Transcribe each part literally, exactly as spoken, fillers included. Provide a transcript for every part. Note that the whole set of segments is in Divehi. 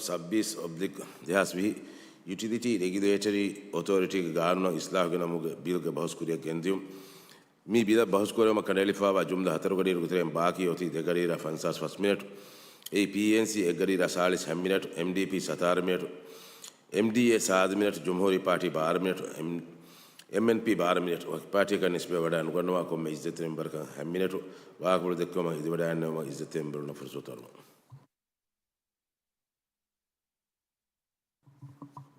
ސައްބީސް އޮބްލިކް ދެހާސް ވިހި ޔުޓިލިޓީ ރެގިއުލޭޓަރީ އޮތޯރިޓީގެ ގާނޫނަށް އިސްލާހު ގެނަމުގެ ބިލްގެ ބަހުސް ކުރިއަށް ގެންދިޔުން. މި ބިލަށް ބަހުސް ކުރެވުމަށް ކަނޑައެޅިފައިވާ ޖުމްލަ ހަތަރު ގަޑިއިރުގެ ތެރެއިން ބާކީ އޮތީ ދެ ގަޑިއިރާ ފަންސާސް ފަސް މިނެޓު. އެއީ ޕީއެންސީ އެއް ގަޑިއިރާ ސާޅީސް ހަ މިނެޓު، އެމްޑީޕީ ސަތާރަ މިނެޓު، އެމްޑީއޭ ސާދަ މިނެޓު، ޖުމްހޫރީ ޕާޓީ ބާރަ މިނެޓު، އެމް-، އެމްއެންޕީ ބާރަ މިނެޓު. ވަކި ޕާޓީއަކަށް ނިސްބަތް ވަޑައި ނުގަންނަވާ ކޮންމެ އިއްޒަތްތެރި މެމްބަރަކަށް ހަ މިނެޓު. ވާހަކަފުޅު ދެއްކުމަށް އިދިވަޑައިގަންނަވުމަށް އިއްޒަތްތެރި މެމްބަރުންނަށް ފުރުސަތު އަރުވަން.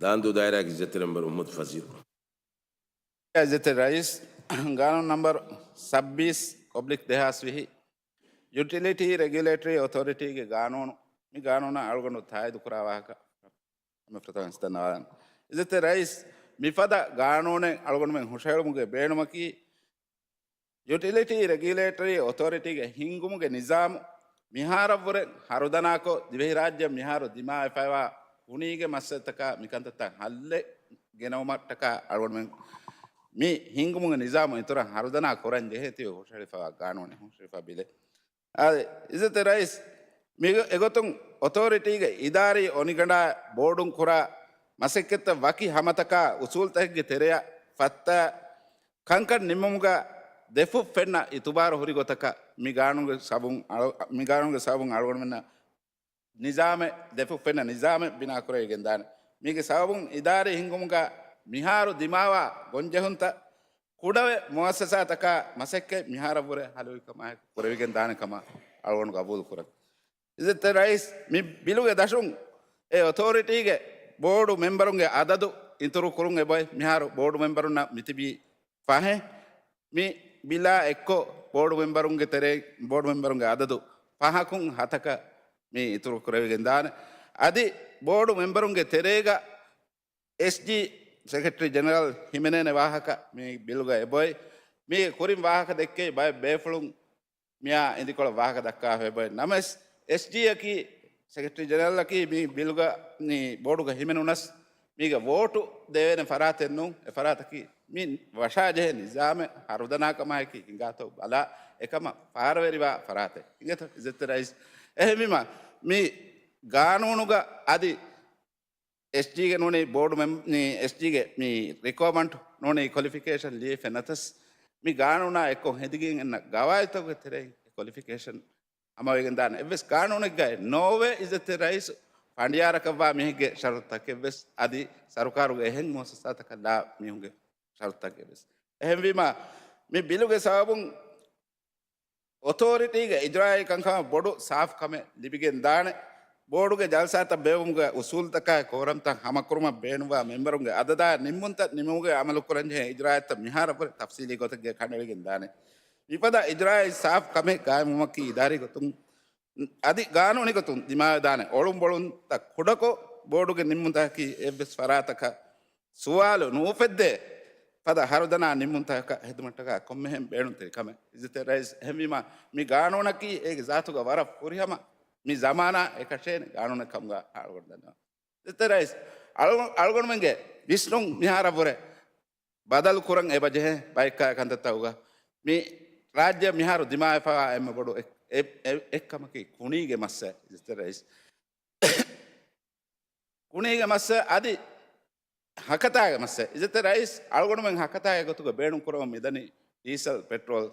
ދާންދޫ ދާއިރާގެ އިއްޒަތްތެރި މެމްބަރު މުހައްމަދު ފަޒީލް. އިއްޒަތްތެރި ރައީސް، ގާނޫނު ނަންބަރު ސައްބީސް އޮބްލިކް ދެހާސް ވިހި، ޔުޓިލިޓީ ރެގިއުލޭޓަރީ އޮތޯރިޓީގެ ގާނޫނު، މި ގާނޫނަށް އަޅުގަނޑު ތާއީދު ކުރާ ވާހަކަ ހަމަ ފުރަތަމަ އިސްތަންނަވާލަން. އިއްޒަތްތެރި ރައީސް، މިފަދަ ގާނޫނެއް އަޅުގަނޑުމެން ހުށަހެޅުމުގެ ބޭނުމަކީ، ޔުޓިލިޓީ ރެގިއުލޭޓަރީ އޮތޯރިޓީގެ ހިންގުމުގެ ނިޒާމު މިހާރަށްވުރެ ހަރުދަނާކޮށް، ދިވެހިރާއްޖެ މިހާރު ދިމާވެފައިވާ ކުނީގެ މައްސަލަތަކާ މިކަންތައްތައް ހައްލެއް ގެނައުމަށްޓަކާ އަޅުގަނޑުމެން މި ހިންގުމުގެ ނިޒާމު އިތުރަށް ހަރުދަނާ ކުރަން ޖެހޭތީ ހުށަހެޅިފައިވާ ގާނޫނެއް، ހުށަހެޅިފައި ބިލެއް. އާދެ، އިއްޒަތްތެރި ރައީސް، މި އެގޮތުން އޮތޯރިޓީގެ އިދާރީ އޮނިގަނޑާ ބޯޑުން ކުރާ މަސައްކަތްތައް ވަކި ހަމަތަކާ އުސޫލުތަކެއްގެ ތެރެއަށް ފައްތާ ކަންކަން ނިންމުމުގަ ދެފުށް ފެންނަ އިތުބާރު ހުރި ގޮތަކަށް މި ގާނޫނުގެ ސަބުން އަޅު-، މި ގާނޫނުގެ ސަބުން އަޅުގަނޑުމެންނަށް ނިޒާމެއް، ދެފުށް ފެންނަ ނިޒާމެއް ބިނާ ކުރެވިގެން ދާނެ. މީގެ ސަބަބުން އިދާރީ ހިންގުމުގަ މިހާރު ދިމާވާ ގޮންޖެހުންތައް ކުޑަވެ މުއައްސަސާތަކާ މަސައްކަތް މިހާރަށްވުރެ ހަލުވިކަމާއެކު ކުރެވިގެން ދާނެ ކަމަށް އަޅުގަނޑު ގަބޫލު ކުރަން. އިއްޒަތްތެރި ރައީސް، މި ބިލުގެ ދަށުން އެ އޮތޯރިޓީގެ ބޯޑު މެމްބަރުންގެ އަދަދު އިތުރު ކުރުން އެބައޮތް. މިހާރު ބޯޑު މެމްބަރުންނަށް މިތިބީ ފަހެއް. މި ބިލާ އެއްކޮށް ބޯޑު މެމްބަރުންގެ ތެރޭ، ބޯޑު މެމްބަރުންގެ އަދަދު ފަހަކުން ހަތަކަށް މި އިތުރު ކުރެވިގެން ދާނެ. އަދި ބޯޑު މެމްބަރުންގެ ތެރޭގަ އެސްޖީ، ސެކްރެޓަރީ ޖެނެރަލް ހިމެނޭނެ ވާހަކަ މި ބިލުގަ އެބައޮތް. މީ ކުރިން ވާހަކަ ދެއްކެވި ބައެއް ބޭފުޅުން މިއާ އިނދިކޮޅަށް ވާހަކަ ދައްކާފަ އެބައޮތް. ނަމަވެސް، އެސްޖީއަކީ، ސެކްރެޓަރީ ޖެނެރަލަކީ މި ބިލުގަ، މި ބޯޑުގަ ހިމެނުނަސް، މީގަ ވޯޓު ދެވޭނެ ފަރާތެއް ނޫން. އެ ފަރާތަކީ މި ވަށާޖެހޭ ނިޒާމެއް ހަރުދަނާކަމާއެކީ ހިނގާތޯ ބަލާ އެކަމަށް ފާރަވެރިވާ ފަރާތެއް. އިނގޭތޯ އިއްޒަތްތެރި ރައީސް. އެހެންވީމަ، މި ގާނޫނުގަ އަދި އެސްޖީގެ ނޫނީ ބޯޑު މެމް-، މި އެސްޖީގެ މި ރިކުއަރމަންޓް ނޫނީ ކޮލިފިކޭޝަން ލިޔެފެނަތަސް، މި ގާނޫނާ އެއްކޮށް ހެދިގެން އެންނަ ގަވާއިދުތަކުގެ ތެރެއިން އެ ކޮލިފިކޭޝަން ހަމަވެގެން ދާނެ. އެއްވެސް ގާނޫނެއްގައި ނޯވޭ އިއްޒަތްތެރި ރައީސް ފަނޑިޔާރަކަށްވާ މީހެއްގެ ޝަރުތުތަކެއްވެސް އަދި ސަރުކާރުގެ އެހެން މުއައްސަސާތަކަށް ލާ މީހުންގެ ޝަރުތުތަކެއްވެސް. އެހެންވީމަ، މި ބިލުގެ ސަބަބުން އޮތޯރިޓީގެ އިޖްރާއީ ކަންކަމަށް ބޮޑު ސާފުކަމެއް ލިބިގެން ދާނެ. ބޯޑުގެ ޖަލްސާތައް ބޭއްވުމުގެ އުސޫލުތަކާއި ކޯރަމްތައް ހަމަކުރުމަށް ބޭނުންވާ މެމްބަރުންގެ އަދަދާ ނިންމުންތައް ނިމުމުގެ އަމަލުކުރަންޖެހޭ އިޖްރާއަތްތައް މިހާރަށްވުރެ ތަފްސީލީ ގޮތެއްގައި ކަނޑައެޅިގެން ދާނެ. މިފަދަ އިޖްރާއީ ސާފު ކަމެއް ގާއިމްވުމަކީ އިދާރީ ގޮތުން އަދި ގާނޫނީ ގޮތުން ދިމާވެދާނެ އޮޅުންބޮޅުންތައް ކުޑަކޮށް، ބޯޑުގެ ނިންމުންތަކަކީ އެއްވެސް ފަރާތަކަށް ސުވާލު ނުއުފެއްދޭ ފަދަ ހަރުދަނާ ނިންމުންތަކަކަށް ހެދުމަށްޓަކާ ކޮންމެހެން ބޭނުންތެރި ކަމެއް. އިއްޒަތްތެރި ރައީސް، އެހެންވީމަ، މި ގާނޫނަކީ އޭގެ ޒާތުގަ ވަރަށް ފުރިހަމަ މި ޒަމާނާ އެކަށޭނެ ގާނޫނެއް ކަމުގަ އަޅުގަނޑު ދަންނަވަން. އިއްޒަތްތެރި ރައީސް، އަޅު-، އަޅުގަނޑުމެންގެ ވިސްނުން މިހާރަށްވުރެ ބަދަލު ކުރަން އެބަޖެހޭ ބައެއްކާ ކަންތައްތަކުގަ މި ރާއްޖެ މިހާރު ދިމާވެފައިވާ އެންމެ ބޮޑު އެއް-، އެއް-، އެއް-، އެއްކަމަކީ ކުނީގެ މައްސަ. އިއްޒަތްތެރި ރައީސް، ކުނީގެ މައްސަ އަދި ހަކަތާގެ މައްސަ. އިއްޒަތްތެރި ރައީސް، އަޅުގަނޑުމެން ހަކަތާގެ ގޮތުގަ ބޭނުން ކުރަމުން މިދަނީ ޑީސަލް، ޕެޓްރޯލް.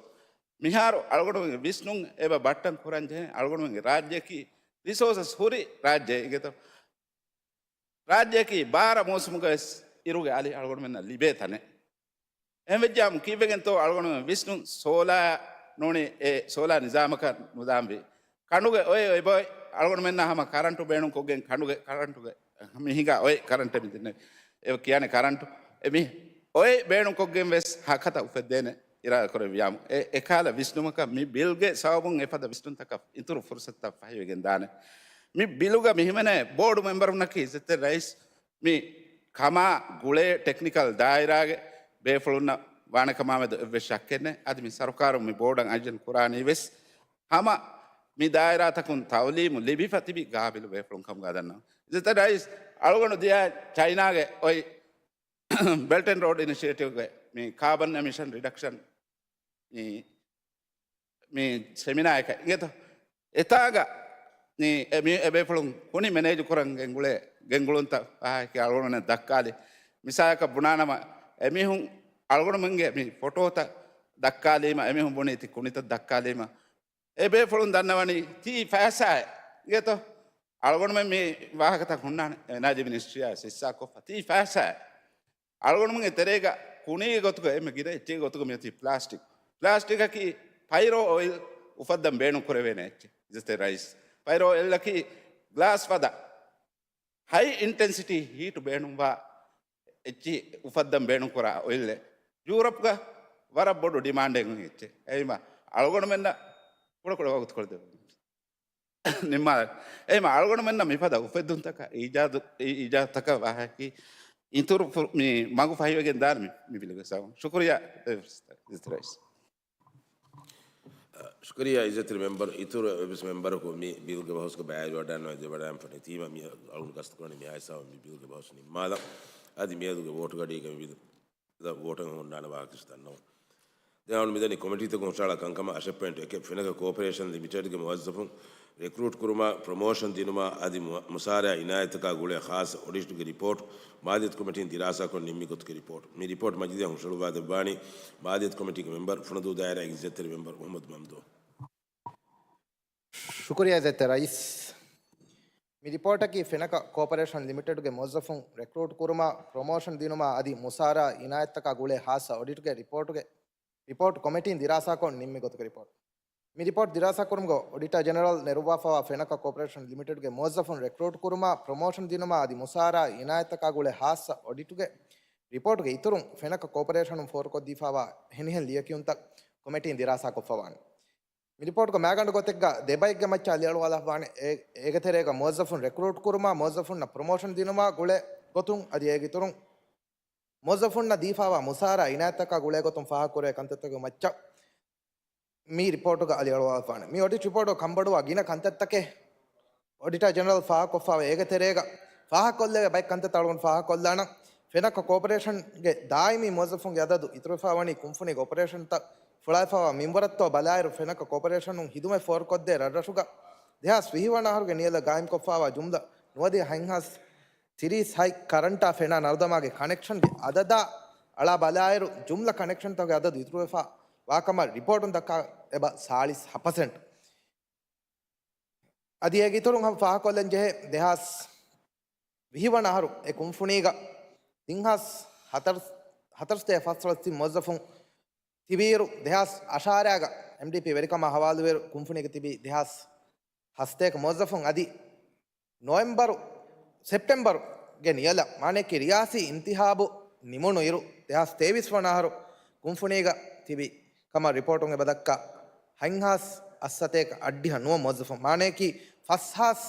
މިހާރު އަޅުގަނޑުމެންގެ ވިސްނުން އެބަ ބައްޓަން ކުރަން ޖެހޭ. އަޅުގަނޑުމެންގެ ރާއްޖެއަކީ ރިސޯސަސް ހުރި ރާއްޖެއެއް އިނގޭތޯ. ރާއްޖެއަކީ ބާރަ މޫސުމުގަވެސް އިރުގެ އަލި އަޅުގަނޑުމެންނަށް ލިބޭ ތަނެއް. އެހެންވެއްޖާމު ކީއްވެގެންތޯ އަޅުގަނޑުމެން ވިސްނުން ސޯލާ ނޫނީ އެ ސޯލާ ނިޒާމަކަށް ނުދާންވީ. ކަނޑުގެ އޮތް އެބައޮތް އަޅުގަނޑުމެންނަށް ހަމަ ކަރަންޓު ބޭނުންކޮށްގެން ކަނޑުގެ ކަރަންޓުގެ މި ހިނގާ އޮތް ކަރަންޓެއް މި ދެންނެވި. އެ ކިޔާނެ ކަރަންޓު. އެ މި އޮތް ބޭނުންކޮށްގެން ވެސް ހަކަތަ އުފެއްދޭނެ އިރާދަކުރެއްވިޔާމު، އެ އެކާލަ ވިސްނުމަކަށް މި ބިލްގެ ސަބަބުން އެފަދަ ވިސްނުންތަކަށް އިތުރު ފުރުސަތުތައް ފަހިވެގެން ދާނެ. މި ބިލުގަ މި ހިމެނޭ ބޯޑު މެމްބަރުންނަކީ އިއްޒަތްތެރި ރައީސް މި ކަމާ ގުޅޭ ޓެކްނިކަލް ދާއިރާގެ ބޭފުޅުންނަށް ވާނެ ކަމާމެދު އެއްވެސް ޝައްކެއް ނެތް. އަދި މި ސަރުކާރުން މި ބޯޑަށް އައިޒަން ކުރާނީ ވެސް ހަމަ މި ދާއިރާތަކުން ތައުލީމު ލިބިފަ ތިބި ގާބިލު ބޭފުޅުން ކަމުގަ ދަންނަވަން. އިއްޒަތްތެރި ރައީސް، އަޅުގަނޑު ދިޔަ ޗައިނާގެ އޮތް ބެލްޓް އެންޑް ރޯޑް އިނިޝިއޭޓިވްގެ މި ކާބަން އެމިޝަން ރިޑަކްޝަން މި، މި ސެމިނާއަކަށް އިނގޭތޯ. އެތާގަ މި އެބޭފުޅުން ކުނި މެނޭޖު ކުރަން ގެންގުޅޭ ގެންގުޅުންތައް ފާހަގަކީ އަޅުގަނޑުމެންނަށް ދައްކާލި. މިސާލަކަށް ބުނާނަމަ، އެމީހުން އަޅުގަނޑުމެންގެ މި ފޮޓޯތައް ދައްކާލީމަ، އެމީހުން ބުނީ ތި ކުނިތައް ދައްކާލީމަ، އެބޭފުޅުން ދަންނަވަނީ ތީ ފައިސާއެއް ގޭތޯ؟ އަޅުގަނޑުމެން މި ވާހަކަތައް ހުންނާނެ، އެނާޖީ މިނިސްޓްރީއާ ހިއްސާކޮށްފަ ތީ ފައިސާއެއް. އަޅުގަނޑުމެންގެ ތެރޭގަ ކުނީގެ ގޮތުގަ އެންމެ ގިނަ އެއްޗެއްގެ ގޮތުގަ މިއޮތީ ޕްލާސްޓިކް. ޕްލާސްޓިކަކީ ފައިރޯ އޮއިލް އުފައްދަން ބޭނުން ކުރެވޭނެ އެއްޗެއް. އިއްޒަތްތެރި ރައީސް، ފައިރޯ އޮއިލްއަކީ ގްލާސް ފަދަ ހައި އިންޓެންސިޓީ ހީޓު ބޭނުންވާ އެއްޗިހި އުފައްދަން ބޭނުންކުރާ އޮއިލްއެއް. ޔޫރަޕްގަ ވަރަށް ބޮޑު ޑިމާންޑެއް އޮތް އެއްޗެއް. އެހީމަ އަޅުގަނޑުމެންނަށް ކުޑަކުޑަ ވަގުތުކޮޅެއް ދެވުން ނިންމާލަން. އެހީމަ އަޅުގަނޑުމެންނަށް މިފަދަ އުފެއްދުންތަކަށް، އީޖާދު، އީ، އީޖާދުތަކަށް ވާހަކައަކީ އިތުރު ފު-، މި މަގު ފަހިވެގެން ދާން މި، މި ބިލުގެ ސަބަބުން. ޝުކުރިއްޔާ އިއްޒަތްތެރި ރައީސް. ޝުކުރިއްޔާ އިއްޒަތްތެރި މެމްބަރު. އިތުރު އެއްވެސް މެމްބަރަކު މި ބިލްގެ ބަހުސްގަ ބައިވެރިވެވަޑައިގަންނަވާ ދެވަޑައިގެންފަ ނެތީމަ، މި އަޅުގަނޑު ގަސްތުކުރަނީ މި ހާއިސާވަ މި ބިލްގެ ބަހުސް ނިންމާލަން. އަދި މިއަދުގެ ވޯޓުގަޑީގަ މި ބިލް ވޯޓަށް ހުންނާނެ ވާހަކަ ދަންނަވަން. ދެން އަޅުގަނޑު މިދަނީ ކޮމިޓީތަކުން ހުށަހަޅާ ކަންކަމަށް. އަށެއް ޕޮއިންޓް އެކެއް، ފެނަކަ ކޯޕަރޭޝަން ލިމިޓެޑްގެ މުވައްޒަފުން ރެކްރޫޓް ކުރުމާ، ޕްރޮމޯޝަން ދިނުމާ އަދި މު-، މުސާރައާ އިނާޔަތްތަކާ ގުޅޭ ޚާއްޞަ އޮޑިޓްގެ ރިޕޯޓް މާލިޔަތު ކޮމިޓީން ދިރާސާކޮށް ނިންމި ގޮތުގެ ރިޕޯޓް. މި ރިޕޯޓް މަޖިލީހަށް ހުށަހަޅުއްވާ ދެއްވާނީ މާލިޔަތު ކޮމިޓީގެ މެމްބަރު، ފުނަދޫ ދާއިރާގެ އިއްޒަތްތެރި މެމްބަރު މުޙައްމަދު މަމްދޫޙް. ޝުކުރިއްޔާ އިއްޒަތްތެރި ރައީސް. މި ރިޕޯޓަކީ ފެނަކަ ކޯޕަރޭޝަން ލިމިޓެޑްގެ މުވައްޒަފުން ރެކްރޫޓް ކުރުމާ، ޕްރޮމޯޝަން ދިނުމާ އަދި މުސާރައާ އިނާޔަތްތަކާ ގުޅޭ ޚާއްޞަ އޮޑިޓްގެ ރިޕޯޓުގެ ރިޕޯޓް ކޮމިޓީން ދިރާސާކޮށް ނިންމި ގޮތުގެ ރިޕޯޓް. މި ރިޕޯޓް ދިރާސާކުރުމުގަ އޮޑިޓާ ޖެނެރަލް ނެރުއްވާފައިވާ ފެނަކަ ކޯޕަރޭޝަން ލިމިޓެޑްގެ މުވައްޒަފުން ރެކްރޫޓް ކުރުމާ، ޕްރޮމޯޝަން ދިނުމާ އަދި މުސާރައާ އިނާޔަތްތަކާ ގުޅޭ ޚާއްޞަ އޮޑިޓުގެ ރިޕޯޓުގެ އިތުރުން ފެނަކަ ކޯޕަރޭޝަނުން ފޯރުކޮށްދީފައިވާ އެހެނިހެން ލިޔެކިޔުންތައް ކޮމިޓީން ދިރާސާކޮށްފަވާނެ. މި ރިޕޯޓުގަ މާގަނޑު ގޮތެއްގަ ދެބައެއްގެ މައްޗަށް އަލިއަޅުވާލާފަވާނެ. އޭ-، އޭގެ ތެރޭގަ މުވައްޒަފުން ރެކްރޫޓް ކުރުމާ، މުވައްޒަފުންނަށް ޕްރޮމޯޝަން ދިނުމާ ގުޅޭ ގޮތުން އަދި އޭގެ އިތުރުން މުވައްޒަފުންނަށް ދީފައިވާ މުސާރަ އިނާޔަތްތަކާ ގުޅޭ ގޮތުން ފާހަގަކުރެވޭ ކަންތައްތަކުގެ މައްޗަށް މި ރިޕޯޓުގަ އަލިއަޅުވާފާނެ. މި އޮޑިޓް ރިޕޯޓުގަ ކަންބޮޑުވާ ގިނަ ކަންތައްތަކެއް އޮޑިޓާ ޖެނެރަލް ފާހަގަކޮށްފައިވޭ. އޭގެ ތެރޭގަ ފާހަގަކޮށްލެވޭ ބައެއް ކަންތައްތައް އަޅުގަނޑު ފާހަގަކޮށްލާނަން. ފެނަކަ ކޯޕަރޭޝަންގެ ދާއިމީ މުވައްޒަފުންގެ އަދަދު އިތުރުވެފައިވަނީ ކުންފުނީގެ އޮޕަރޭޝަންތައް ފުޅާފައިވާ މިންވަރަށްތޯ ބަލާއިރު، ފެނަކަ ކޯޕަރޭޝަނުން ހިދުމަތް ފޯރުކޮށްދޭ ރަށްރަށުގަ ދެހާސް ވިހި ވަނަ އަހަރުގެ ނިޔަލަށް ގާއިމްކޮށްފައިވާ ޖުމްލަ ނުވަދިހަ ހަތްހާސް ތިރީސް ހަތް ކަރަންޓާ ފެނާ ނަރުދަމާގެ ކަނެކްޝަންގެ އަދަދާ އަޅާ ބަލާއިރު، ޖުމްލަ ކަނެކްޝަންތަކުގެ އަދަދު އިތުރުވެފަ ވާކަމަށް ރިޕޯޓުން ދައްކާ އެބަ ސާޅީސް ހަ ޕަސެންޓް. އަދި އޭގެ އިތުރުން ހަމަ ފާހަގަކޮށްލަން ޖެހޭ، ދެހާސް ވިހި ވަނަ އަހަރު އެ ކުންފުނީގަ ތިން ހާސް ހަތަރު، ހަތަރުސަތޭކަ ފަސްވަނަ މުވައްޒަފުން ތިބިއިރު، ދެހާސް އަށާރައިގަ އެމްޑީޕީ ވެރިކަމާ ހަވާލުވިއިރު ކުންފުނީގަ ތިބީ ދެހާސް ހަސަތޭކަ މުވައްޒަފުން އަދި ނޮވެމްބަރު، ސެޕްޓެމްބަރުގެ ނިޔަލަށް، މާނައަކީ ރިޔާސީ އިންތިހާބު ނިމުނުއިރު، ދެހާސް ތޭވީސް ވަނަ އަހަރު ކުންފުނީގަ ތިބި ކަމަށް ރިޕޯޓުން އެބަ ދައްކާ ހަތްހާސް އަށްސަތޭކަ އަށްޑިހަ ނުވަ މުވައްޒަފުން، މާނައަކީ ފަސްހާސް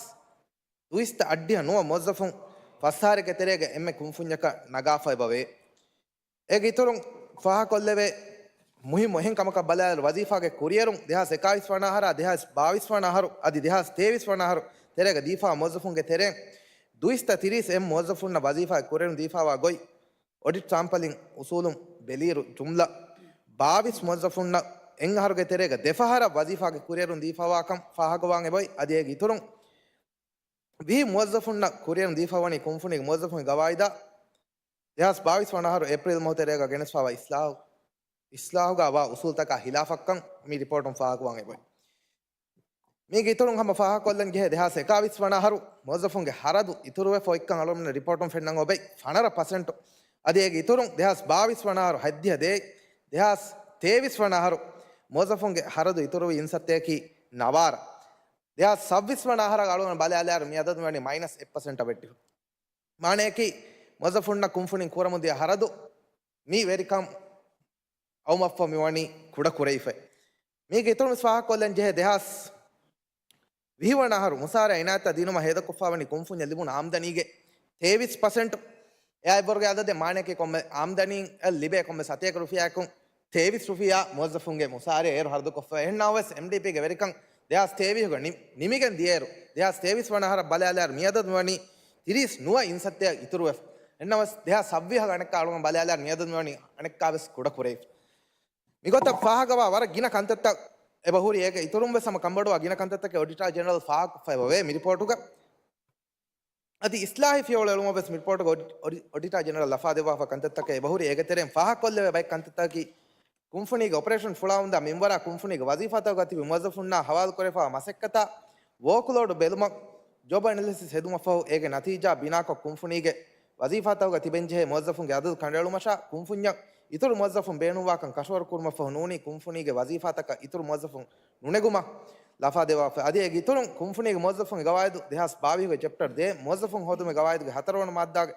ދުއިސައްތަ އަށްޑިހަ ނުވަ މުވައްޒަފުން ފަސް އަހަރެއްގެ ތެރޭގަ އެންމެ ކުންފުންޏަކަށް ނަގާފަ އެބަވޭ. އޭގެ އިތުރުން ފާހަގަކޮށްލެވޭ މުހިއްމު އެހެން ކަމަކަށް ބަލާއިރު، ވަޒީފާގެ ކުރިއެރުން ދެހާސް އެކާވީސް ވަނަ އަހަރާ ދެހާސް ބާވީސް ވަނަ އަހަރު އަދި ދެހާސް ތޭވީސް ވަނަ އަހަރު ތެރޭގަ ދީފާ މުވައްޒަފުންގެ ތެރެއިން ދުއިސައްތަ ތިރީސް އެއް މުވައްޒަފުންނަށް ވަޒީފާގެ ކުރިއެރުން ދީފާވާ ގޮތް އޮޑިޓް ސާމްޕަލިން އުސޫލުން ބެލިއިރު، ޖުމްލަ ބާވީސް މުވައްޒަފުންނަށް އެއް އަހަރުގެ ތެރޭގަ ދެފަހަރަށް ވަޒީފާގެ ކުރިއެރުން ދީފާވާކަން ފާހަގަވާން އެބައޮތް. އަދި އޭގެ އިތުރުން ވިހި މުވައްޒަފުންނަށް ކުރިއެރުން ދީފަވަނީ ކުންފުނީގެ މުވައްޒަފުންގެ ގަވާއިދާ ދެހާސް ބާވީސް ވަނަ އަހަރު އޭޕްރީލް މަހު ތެރޭގަ ގެނެސްފަވާ އިސްލާހު، އިސްލާހުގަ ވާ އުސޫލްތަކާ ހިލާފަށްކަން މި ރިޕޯޓުން ފާހަގަވާން އެބައޮތް. މީގެ އިތުރުން ހަމަ ފާހަގަކޮށްލަން ޖެހޭ، ދެހާސް އެކާވީސް ވަނަ އަހަރު މުވައްޒަފުންގެ ހަރަދު އިތުރުވެފަ އޮތްކަން އަޅުގަނޑުމެންނަށް ރިޕޯޓުން ފެންނަން އޮބެ ފަނަރަ ޕަސެންޓު. އަދި އޭގެ އިތުރުން ދެހާސް ބާވީސް ވަނަ އަހަރު ހަތްދިހަ ދޭއް، ދެހާސް ތޭވީސް ވަނަ އަހަރު މުވައްޒަފުންގެ ހަރަދު އިތުރުވި އިންސައްތައަކީ ނަވާރަ. ދެހާސް ސައްބީސް ވަނަ އަހަރަށް އަޅުގަނޑު ބަލާލާއިރު މި އަދަދު ވަނީ މައިނަސް އެއް ޕަސެންޓަށް ވެއްޓިފަ. މާނައަކީ، މުވައްޒަފުންނަށް ކުންފުނިން ކުރަމުންދިޔަ ހަރަދު މި ވެރިކަން އައުމަށްފަހު މިވަނީ ކުޑަކުރެވިފައި. މީގެ އިތުރުން ވެސް ފާހަގަކޮށްލަން ޖެހޭ، ދެހާސް ވިހި ވަނަ އަހަރު މުސާރަ އިނާޔަތް ދިނުމަށް ހޭދަކޮށްފައިވަނީ ކުންފުންޏަށް ލިބުނު އާމްދަނީގެ ތޭވީސް ޕަސެންޓް. އެއާ އެއްވަރުގެ އަދަދެއް، މާނައަކީ ކޮންމެ އާމްދަނީއެއް ލިބޭ ކޮންމެ ސަތޭކަ ރުފިޔާއަކުން ތޭވީސް ރުފިޔާ މުވައްޒަފުންގެ މުސާރައަށް އޭރު ހަރަދުކޮށްފަ. އެހެންނަމަވެސް، އެމްޑީޕީގެ ވެރިކަން ދެހާސް ތޭވީހުގަ ނި-، ނިމިގެން ދިޔައިރު، ދެހާސް ތޭވީސް ވަނަ އަހަރަށް ބަލާލާއިރު މިއަދަދު ވަނީ ތިރީސް ނުވަ އިންސައްތައަށް އިތުރުވެފަ. އެހެންނަމަވެސް، ދެހާސް ސައްބީހަށް އަނެއްކާ އަޅުގަނޑު ބަލާލާއިރު މިއަދަދު ވަނީ އަނެއްކާވެސް ކުޑަކުރެވިފަ. މިގޮތަށް ފާހަގަވާ ވަރަށް ގިނަ ކަންތައްތައް އެބަހުރި އޭގެ އިތުރުން ވެސް ހަމަ ކަންބޮޑުވާ ގިނަ ކަންތައްތަކެއް އޮޑިޓާ ޖެނެރަލް ފާހަގަކޮށްފައިވެވޭ މި ރިޕޯޓުގަ. އަދި އިސްލާހީ ފިޔަވަޅު އެޅުމަށް ވެސް މި ރިޕޯޓުގަ އޮޑި-، އޮޑި-، އޮޑިޓާ ޖެނެރަލް ލަފާދެއްވާފަ ކަންތައްތަކެއް އެބަހުރި. އޭގެ ތެރެއިން ފާހަގަކޮށްލެވޭ ބައެއް ކަންތައްތަކަކީ، ކުންފުނީގެ އޮޕަރޭޝަން ފުޅާވަމުންދާ މިންވަރާ ކުންފުނީގެ ވަޒީފާތަކުގަ ތިބި މުވައްޒަފުންނާ ހަވާލުކުރެވިފައިވާ މަސައްކަތާ ވޯކްލޯޑް ބެލުމަށް ޖޮބް އެނަލިސިސް ހެދުމަށްފަހު އޭގެ ނަތީޖާ ބިނާކޮށް، ކުންފުނީގެ ވަޒީފާތަކުގަ ތިބެންޖެހޭ މުވައްޒަފުންގެ އަދަދު ކަނޑައެޅުމަށާ، ކުންފުންޏަށް އިތުރު މުވައްޒަފުން ބޭނުންވާކަން ކަށަވަރުކުރުމަށްފަހު ނޫނީ ކުންފުނީގެ ވަޒީފާތަކަށް އިތުރު މުވައްޒަފުން ނުނެގުމަށް ލަފާދެއްވާފަ. އަދި އޭގެ އިތުރުން ކުންފުނީގެ މުވައްޒަފުންގެ ގަވާއިދު ދެހާސް ބާވީހުގެ ޗެޕްޓަރ ދޭއް މުވައްޒަފުން ހޯދުމުގެ ގަވާއިދުގެ ހަތަރުވަނަ މާއްދާގެ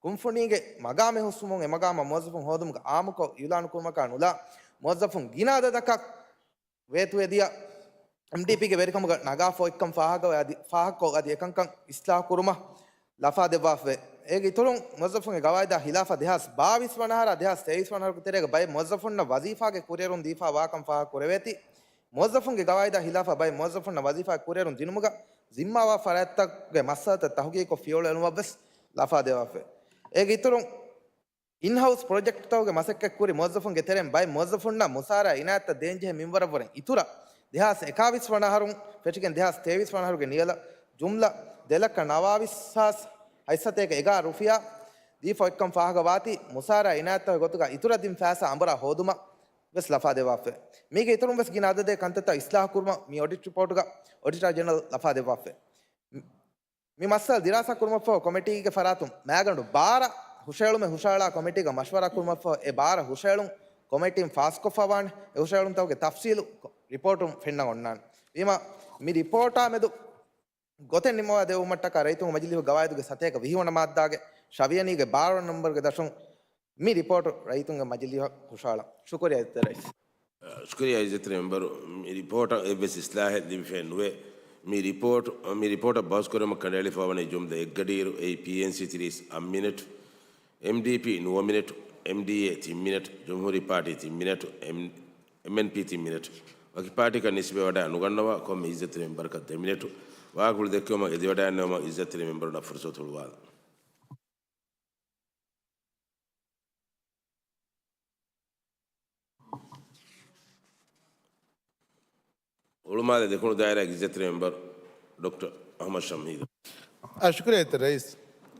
ކުންފުނީގެ މަގާމެއް ހުސްވުމުން އެ މަގާމަށް މުވައްޒަފުން ހޯދުމުގެ އާއްމުކޮށް އިއުލާނުކުރުމަކާ ނުލާ މުވައްޒަފުން ގިނަ އަދަދަކަށް ވޭތުވެދިޔަ އެމްޑީޕީގެ ވެރިކަމުގަ ނަގާފަ އޮތްކަން ފާހަގަވެ އަދި ފާހަގަކޮށް އަދި އެކަންކަން އިސްލާހު ކުރުމަށް ލަފާ ދެއްވާފަވޭ. އޭގެ އިތުރުން މުވައްޒަފުންގެ ގަވާއިދާ ހިލާފަށް ދެހާސް ބާވީސް ވަނަ އަހަރާ ދެހާސް ތޭވީސް ވަނަ އަހަރުގެ ތެރޭގަ ބައެއް މުވައްޒަފުންނަށް ވަޒީފާގެ ކުރިއެރުން ދީފާ ވާކަން ފާހަގަ ކުރެވޭތީ، މުވައްޒަފުންގެ ގަވާއިދާ ހިލާފަށް ބައެއް މުވައްޒަފުންނަށް ވަޒީފާ ކުރިއެރުން ދިނުމުގަ ޒިންމާވާ ފަރާތްތަކުގެ މައްސަލަތައް ތަހުގީގުކޮށް ފިޔަވަޅު އެޅުމަށްވެސް ލަފާ ދެއްވާފަ. އޭގެ އިތުރުން، އިންހައުސް ޕްރޮޖެކްޓްތަކުގެ މަސައްކަތްކުރި މުވައްޒަފުންގެ ތެރެއިން ބައެއް މުވައްޒަފުންނަށް މުސާރަ އިނާޔަތްތައް ދޭންޖެހޭ މިންވަރަށްވުރެ އިތުރަށް، ދެހާސް އެކާވީސް ވަނަ އަހަރުން ފެށިގެން ދެހާސް ތޭވީސް ވަނަ އަހަރުގެ ނިޔަލަށް ޖުމްލަ ދެ ލައްކަ ނަވާވީސް ހާސް ހަތްސަތޭކަ އެގާރަ ރުފިޔާ ދީފަ އޮތްކަން ފާހަގަވާތީ، މުސާރަ އިނާޔަތްތަކުގެ ގޮތުގަ އިތުރަށް ދިން ފައިސާ އަނބުރާ ހޯދުމަށް ވެސް ލަފާ ދެއްވާފަ. މީގެ އިތުރުން ވެސް ގިނަ އަދަދެއް ކަންތައްތައް އިސްލާހު ކުރުމަށް މި އޮޑިޓް ރިޕޯޓުގަ އޮޑިޓާ ޖެނެރަލް ލަފާ ދެއްވާފަ. މި މައްސަލަ ދިރާސާ ކުރުމަށްފަހު ކޮމިޓީގެ ފަރާތުން މައިގަނޑު ބާރަ ހުށައެޅުމެއް ހުށައަޅާ ކޮމިޓީގަ މަޝްވަރާ ކުރުމަށްފަހު އެ ބާރަ ހުށައެޅުން ކޮމިޓީން ފާސްކޮށްފަ ވާނެ. އެ ހުށައެޅުންތަކުގެ ތަފްސީލު ކޮ-، ރިޕޯޓުން ފެންނަން އޮންނާނެ. ވީމާ، މި ރިޕޯޓާ މެދު ގޮތެއް ނިންމަވާ ދެއްވުމަށްޓަކާ ރައްޔިތުންގެ މަޖިލީހުގެ ގަވާއިދުގެ ސަތޭކަ ވިހި ވަނަ މާއްދާގެ ށަވިޔަނީގެ ބާރަ ވަނަ ނަންބަރުގެ ދަށުން މި ރިޕޯޓު ރައްޔިތުންގެ މަޖިލީހަށް ހުށައަޅަން. ޝުކުރިއްޔާ އިއްޒަތްތެރި މެމްބަރު. ޝުކުރިއްޔާ އިއްޒަތްތެރި މެމްބަރު، މި ރިޕޯޓަށް އެއްވެސް އިސްލާހެއް ލިބިފައެއް ނުވޭ. މި ރިޕޯޓު، މި ރިޕޯޓަށް ބަހުސްކުރުމަށް ކަނޑައެޅިފަވަނީ ޖުމްލަ އެއްގަޑިއިރު އެއީ ޕީއެންސީ ތިރީސް އަށް މިނެޓް، އެމްޑީޕީ ނުވަ މިނެޓް، އެމްޑީއޭ ތިން މިނެޓް، ޖުމްހޫރީ ޕާޓީ ތިން މިނެޓް، އެމް-، އެމްއެންޕީ ތިން މިނެޓް. ވަކި ޕާޓީކަށް ނިސްބަތްވެވަޑައި ނުގަންނަވާ ކޮންމެ އިއްޒަތްތެރި މެމްބަރަކަށް ދެ މިނެޓު. ވާހަކަފުޅު ދެއްކެވުމަށް އެދިވަޑައިގަންނަވަމުން އިއްޒަތްތެރި މެމްބަރުންނަށް ފުރުސަތު ހުޅުވާލަން. ހުޅުމާލެ ދެކުނު ދާއިރާގެ އިއްޒަތްތެރި މެމްބަރު ޑޮކްޓަރ އަހްމަދު ޝަމްހީދު. އާ، ޝުކުރިއްޔާ އިއްޒަތްތެރި ރައީސް.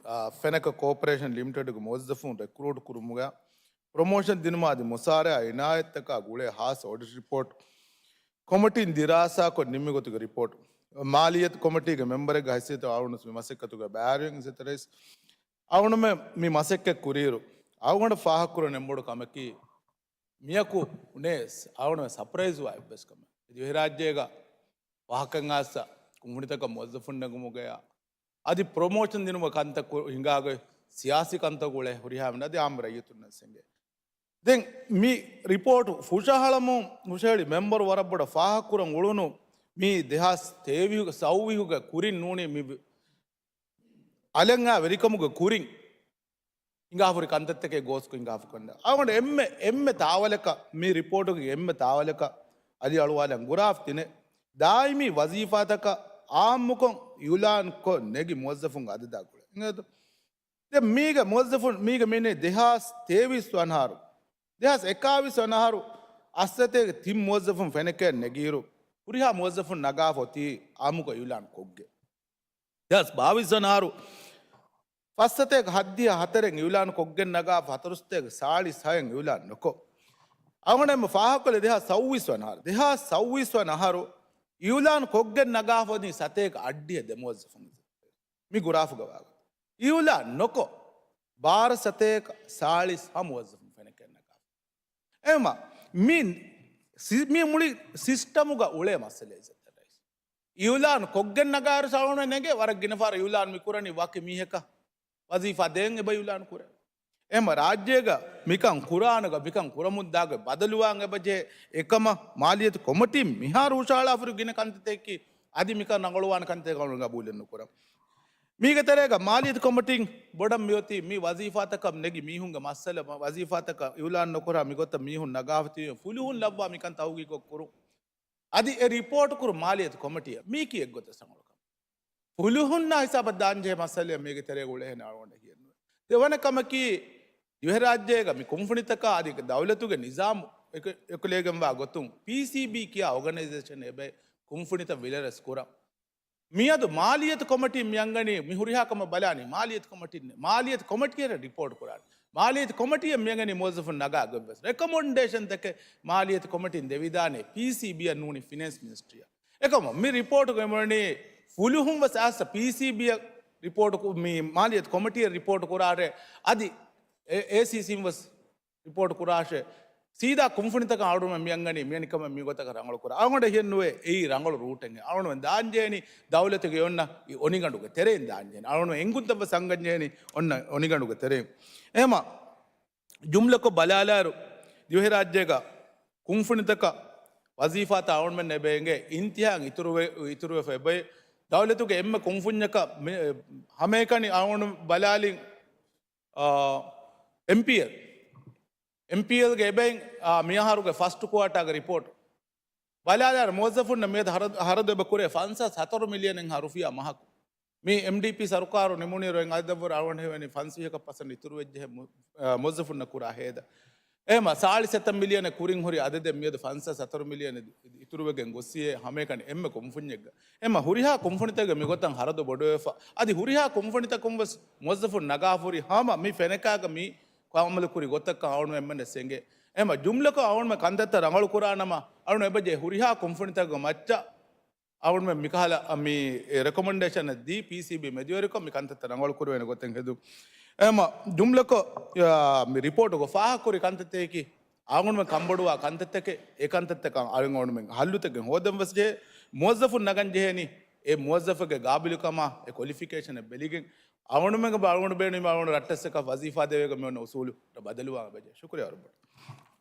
އާ، ފެނަކަ ކޯޕަރޭޝަން ލިމިޓެޑްގެ މުވައްޒަފުން ރެކްރޫޓް ކުރުމުގަ ޕްރޮމޯޝަން ދިނުމާ އަދި މުސާރައާ އިނާޔަތްތަކާ ގުޅޭ ހާއްސަ އޮޑިޓް ރިޕޯޓް ކޮމިޓީން ދިރާސާކޮށް ނިންމި ގޮތުގެ ރިޕޯޓް. މާލިއްޔަތު ކޮމިޓީގެ މެމްބަރެއްގެ ހައިސިއްޔަތުން އަޅުގަނޑު މި މަސައްކަތުގަ ބައިވެރިވެގެން އިއްޒަތްތެރި ރައީސް. އަޅުގަނޑުމެން މި މަސައްކަތް ކުރިއިރު އަޅުގަނޑަށް ފާހަގަކުރަން އެންމެ ބޮޑު ކަމަކީ، މިޔަކު އުނޭސް އަޅުގަނޑުމެން ސަޕްރައިޒް ވާ އެއްވެސް ކަމެއް. ދިވެހިރާއްޖޭގަ ވާހަކައިން އާސް ކުންފުނިތަކަށް މުވައްޒަފުން ނެގުމުގަޔާ އަދި ޕްރޮމޯޝަން ދިނުމަށް ކަންތައް ކު-، ހިނގާގޮތް ސިޔާސީ ކަންތައް ގުޅޭ ހުރިހާ އަދި އާއްމު ރައްޔިތުންނަށް ސެނގޭ. ދެން މި ރިޕޯޓު ފުށަހަޅަމުން ހުށަހެޅި މެމްބަރު ވަރަށް ބޮޑަށް ފާހަގަކުރަން އުޅުނު މި ދެހާސް ތޭވީހުގެ ސައުވީހުގެ ކުރިން ނޫނީ މި އަލަށް އާ ވެރިކަމުގެ ކުރިން ހިނގާފަހުރި ކަންތައްތަކެއް ގޯސްކޮށް ހިނގާފަ ކަންތައް. އަޅުގަނޑު އެންމެ، އެންމެ ތާވަލަކަށް މި ރިޕޯޓުގެ އެންމެ ތާވަލަކަށް އަލި އަޅުވާލަން ގުރާފަ ތިނެއް ދާއިމީ ވަޒީފާތަކަށް އާއްމުކޮށް އިއުލާންކޮށް ނެގި މުވައްޒަފުންގެ އަދަދާ ގުޅޭ. އިނގޭތޯ؟ ދެން މީގެ މުވައްޒަފުން، މީގެ މީނީ ދެހާސް ތޭވީސް ވަނަ އަހަރު، ދެހާސް އެކާވީސް ވަނަ އަހަރު އަށްސަތޭކަ ތިން މުވައްޒަފުން ފެނަކައި ނެގިއިރު، ހުރިހާ މުވައްޒަފުން ނަގާފަ އޮތީ އާއްމުކޮށް އިއުލާން ކޮށްގެން. ދެހާސް ބާވީސް ވަނަ އަހަރު ފަސްސަތޭކަ ހަތްދިހަ ހަތަރެއް އިއުލާން ކޮށްގެން ނަގާފަ ހަތަރުސަތޭކަ ސާޅީސް ހައެއް އިއުލާން ނުކޮށް. އަޅުގަނޑު އެންމެ ފާހަގަކޮށްލީ ދެހާސް ސައުވީސް ވަނަ އަހަރު. ދެހާސް ސައުވީސް ވަނަ އަހަރު އިއުލާން ކޮށްގެން ނަގާފަ އޮތީ ސަތޭކަ އަށްޑިހަ ދެ މުވައްޒަފުން. މި ގުރާފުގަ ވާގޮތަށް އިއުލާން ނުކޮށް، ބާރަ ސަތޭކަ ސާޅީސް ހަ މުވައްޒަފުން ފެނަކައި ނަގާފަ. އެހެންވީމާ، މި ސި-، މި މުޅި ސިސްޓަމުގަ އުޅޭ މައްސަލައެއް އިއުލާން ކޮށްގެން ނަގާއިރު ސަޅުން ނެގޭ، ވަރަށް ގިނަ ފަހަރަށް އިއުލާން މި ކުރަނީ ވަކި މީހަކަށް ވަޒީފާ ދޭން އެބަ އިއުލާން ކުރޭ. އެހެންވީމާ ރާއްޖޭގަ މިކަން ކުރާނެގޮތް، މިކަން ކުރަމުންދާގޮތް ބަދަލުވާން އެބަޖެހޭ. އެކަމަށް މާލިއްޔަތު ކޮމިޓީން މިހާރު ހުށަހަޅާފަހުރި ގިނަ ކަންތަތަކީ އަދި މިކަން ރަނގަޅުވާނެ ކަންތައް އަޅުގަނޑު ގަބޫލެއް ނުކުރަން. މީގެ ތެރޭގަ މާލިއްޔަތު ކޮމިޓީން ބޮޑަށް މިއޮތީ މި ވަޒީފާތަކަށް ނެގި މީހުންގެ މައްސަލަ، ވަޒީފާތަކަށް އިއުލާން ނުކުރާ މިގޮތަށް މީހުން ނަގާފަ ތިބީ ފުލުހުން ލައްވާ މިކަން ތަހުގީގު ކުރުން. އަދި އެ ރިޕޯޓު ކުރުން މާލިއްޔަތު ކޮމިޓީއަށް. މީކީ އެއްގޮތަށް ރަނގަޅު ކަމެއް. ފުލުހުންނާ ހިސާބަށް ދާންޖެހޭ މައްސަލައެއް މީގެ ތެރޭގަ އުޅޭހެން އަޅުގަނޑަށް ހިޔެއްނުވޭ. ދެވަނަ ކަމަކީ، ދިވެހިރާއްޖޭގަ މި ކުންފުނިތަކާ އަދި ދައުލަތުގެ ނިޒާމު އެކުލޭގެންވާ ގޮތުން ޕީސީބީ ކިޔާ އޯގަނައިޒޭޝަން އެބައި ކުންފުނިތައް ވިލަރެސް ކުރަން. މިއަދު މާލިއްޔަތު ކޮމިޓީން މިއަންގަނީ، މި ހުރިހާ ކަމަށް ބަލާނީ މާލިއްޔަތު ކޮމިޓީން. މާލިއްޔަތު ކޮމިޓީއަށް ރިޕޯޓް ކުރާނެ. މާލިއްޔަތު ކޮމިޓީއަށް މިއަންގަނީ މުވައްޒަފުން ނަގާ ގޮތްވެސް. ރެކޮމެންޑޭޝަންތަކެއް މާލިއްޔަތު ކޮމިޓީން ދެވިދާނެ ޕީސީބީއަށް ނޫނީ ފިނޭންސް މިނިސްޓްރީއަށް. އެކަމަށް މި ރިޕޯޓުގައި މިވަނީ ފުލުހުން ވެސް އައްސަ ޕީސީބީއަށް ރިޕޯޓު ކު-، މި މާލިއްޔަތު ކޮމިޓީއަށް ރިޕޯޓު ކުރާށޭ، އަދި އޭ-، އޭސީސީން ވެސް ރިޕޯޓު ކުރާށޭ، ސީދާ ކުންފުނިތަކަށް އަޅުގަނޑުމެން މިއަންގަނީ މިއަނިކަމެއް މިގޮތަކަށް ރަނގަޅު ކުރާ. އަޅުގަނޑަށް ހިޔެއްނުވޭ އެއީ ރަނގަޅު ރޫޓެއް. އަޅުގަނޑުމެން ދާންޖެހޭނީ ދައުލަތުގެ އޮންނަ އޮނިގަނޑުގެ ތެރެއިން ދާންޖެހޭނީ. އަޅުގަނޑުމެން އެނގުންތައް ވެސް އަންގަންޖެހޭނީ އޮންނަ އޮނިގަނޑުގެ ތެރެއިން. އެހެމަ ޖުމްލަކޮށް ބަލާލާއިރު، ދިވެހިރާއްޖޭގަ ކުންފުނިތަކަށް ވަޒީފާތައް އަޅުގަނޑުމެން އެބަ އެނގޭ އިންތިހާއިން އިތުރުވެ-، އިތުރުވެފަ އެބައި. ދައުލަތުގެ އެންމެ ކުންފުންޏަކަށް މި-، ހަމައެކަނި އަޅުގަނޑު ބަލާލިން، އާ، އެމްޕީއެލް. އެމްޕީއެލްގެ އެބައިން، އާ، މިއަހަރުގެ ފަސްޓް ކުއާޓާގެ ރިޕޯޓް ބަލާލާއިރު، މުވައްޒަފުންނަށް މިއަދު ހަރަދު، ހަރަދު އެބަ ކުރޭ ފަންސާސް ހަތަރު މިލިއަނެއްހާ ރުފިޔާ މަހަކު. މި އެމްޑީޕީ ސަރުކާރު ނިމުނުއިރު އެން އަދަދަށްވުރެ އަޅުގަނޑު ހެވެނީ ފަންސީހަކަށް ޕަސެންޓް އިތުރުވެއްޖެހޭ މު-، އާ، މުވައްޒަފުންނަށް ކުރާ ހޭދަ. އެހެމަ ސާޅީސް ހަތަރު މިލިއަނެއް ކުރިން ހުރި އަދަދެއް މިއަދު ފަންސާސް ހަތަރު މިލިއަނެއް އިތުރުވެގެން ގޮއްސިޔޭ ހަމައެކަނި އެންމެ ކުންފުންޏެއްގަ. އެހެމަ ހުރިހާ ކުންފުނިތަކުގެ މިގޮތަށް ހަރަދު ބޮޑުވެފަ. އަދި ހުރިހާ ކުންފުނިތަކުން ވެސް މުވައްޒަފުން ނަގާފަ ހުރި ހަމަ މި ފެނަކާގަ މި އަމަލު ކުރި ގޮތަކަށް އަޅުގަނޑުމެންނަށް އެނގޭ. އެހެމަ ޖުމްލަކޮށް އަޅުގަނޑުމެން ކަންތައްތައް ރަނގަޅު ކުރާނަމަ، އަޅުގަނޑު އެބަޖެހޭ ހުރިހާ ކުންފުނިތަކުގެ މައްޗަށް އަޅުގަނޑުމެން މިކަހަލަ މި ރެކޮމެންޑޭޝަން ދީ ޕީސީބީ މެދުވެރިކޮށް މި ކަންތައްތައް ރަނގަޅު ކުރެވޭނެ ގޮތެއް ހެދުން. އެހެމަ ޖުމްލަކޮށް، އާ، މި ރިޕޯޓުގަ ފާހަގަކުރި ކަންތައްތަކަކީ އަޅުގަނޑުމެން ކަންބޮޑުވާ ކަންތައްތަކެއް. އެ ކަންތައްތަކަށް އަޅުގަނޑުމެން ހައްލުތަކެއް ހޯދަން ވެސް ޖެހޭ. މުވައްޒަފުން ނަގަން ޖެހޭނީ އެ މުވައްޒަފުގެ ގާބިލުކަމާ އެ ކޮލިފިކޭޝަން ބެލިގެން އަޅުގަނޑުމެން ބާ-، އަޅުގަނޑު ބޭނުން އަޅުގަނޑު ރައްޓަސްއަކަށް ވަޒީފާ ދެވޭގޮތް މި އޮންނަ އުސޫލު ބަދަލުވާން ވެއްޖެ. ޝުކުރިއްޔާ ވަރަށް ބޮޑަށް.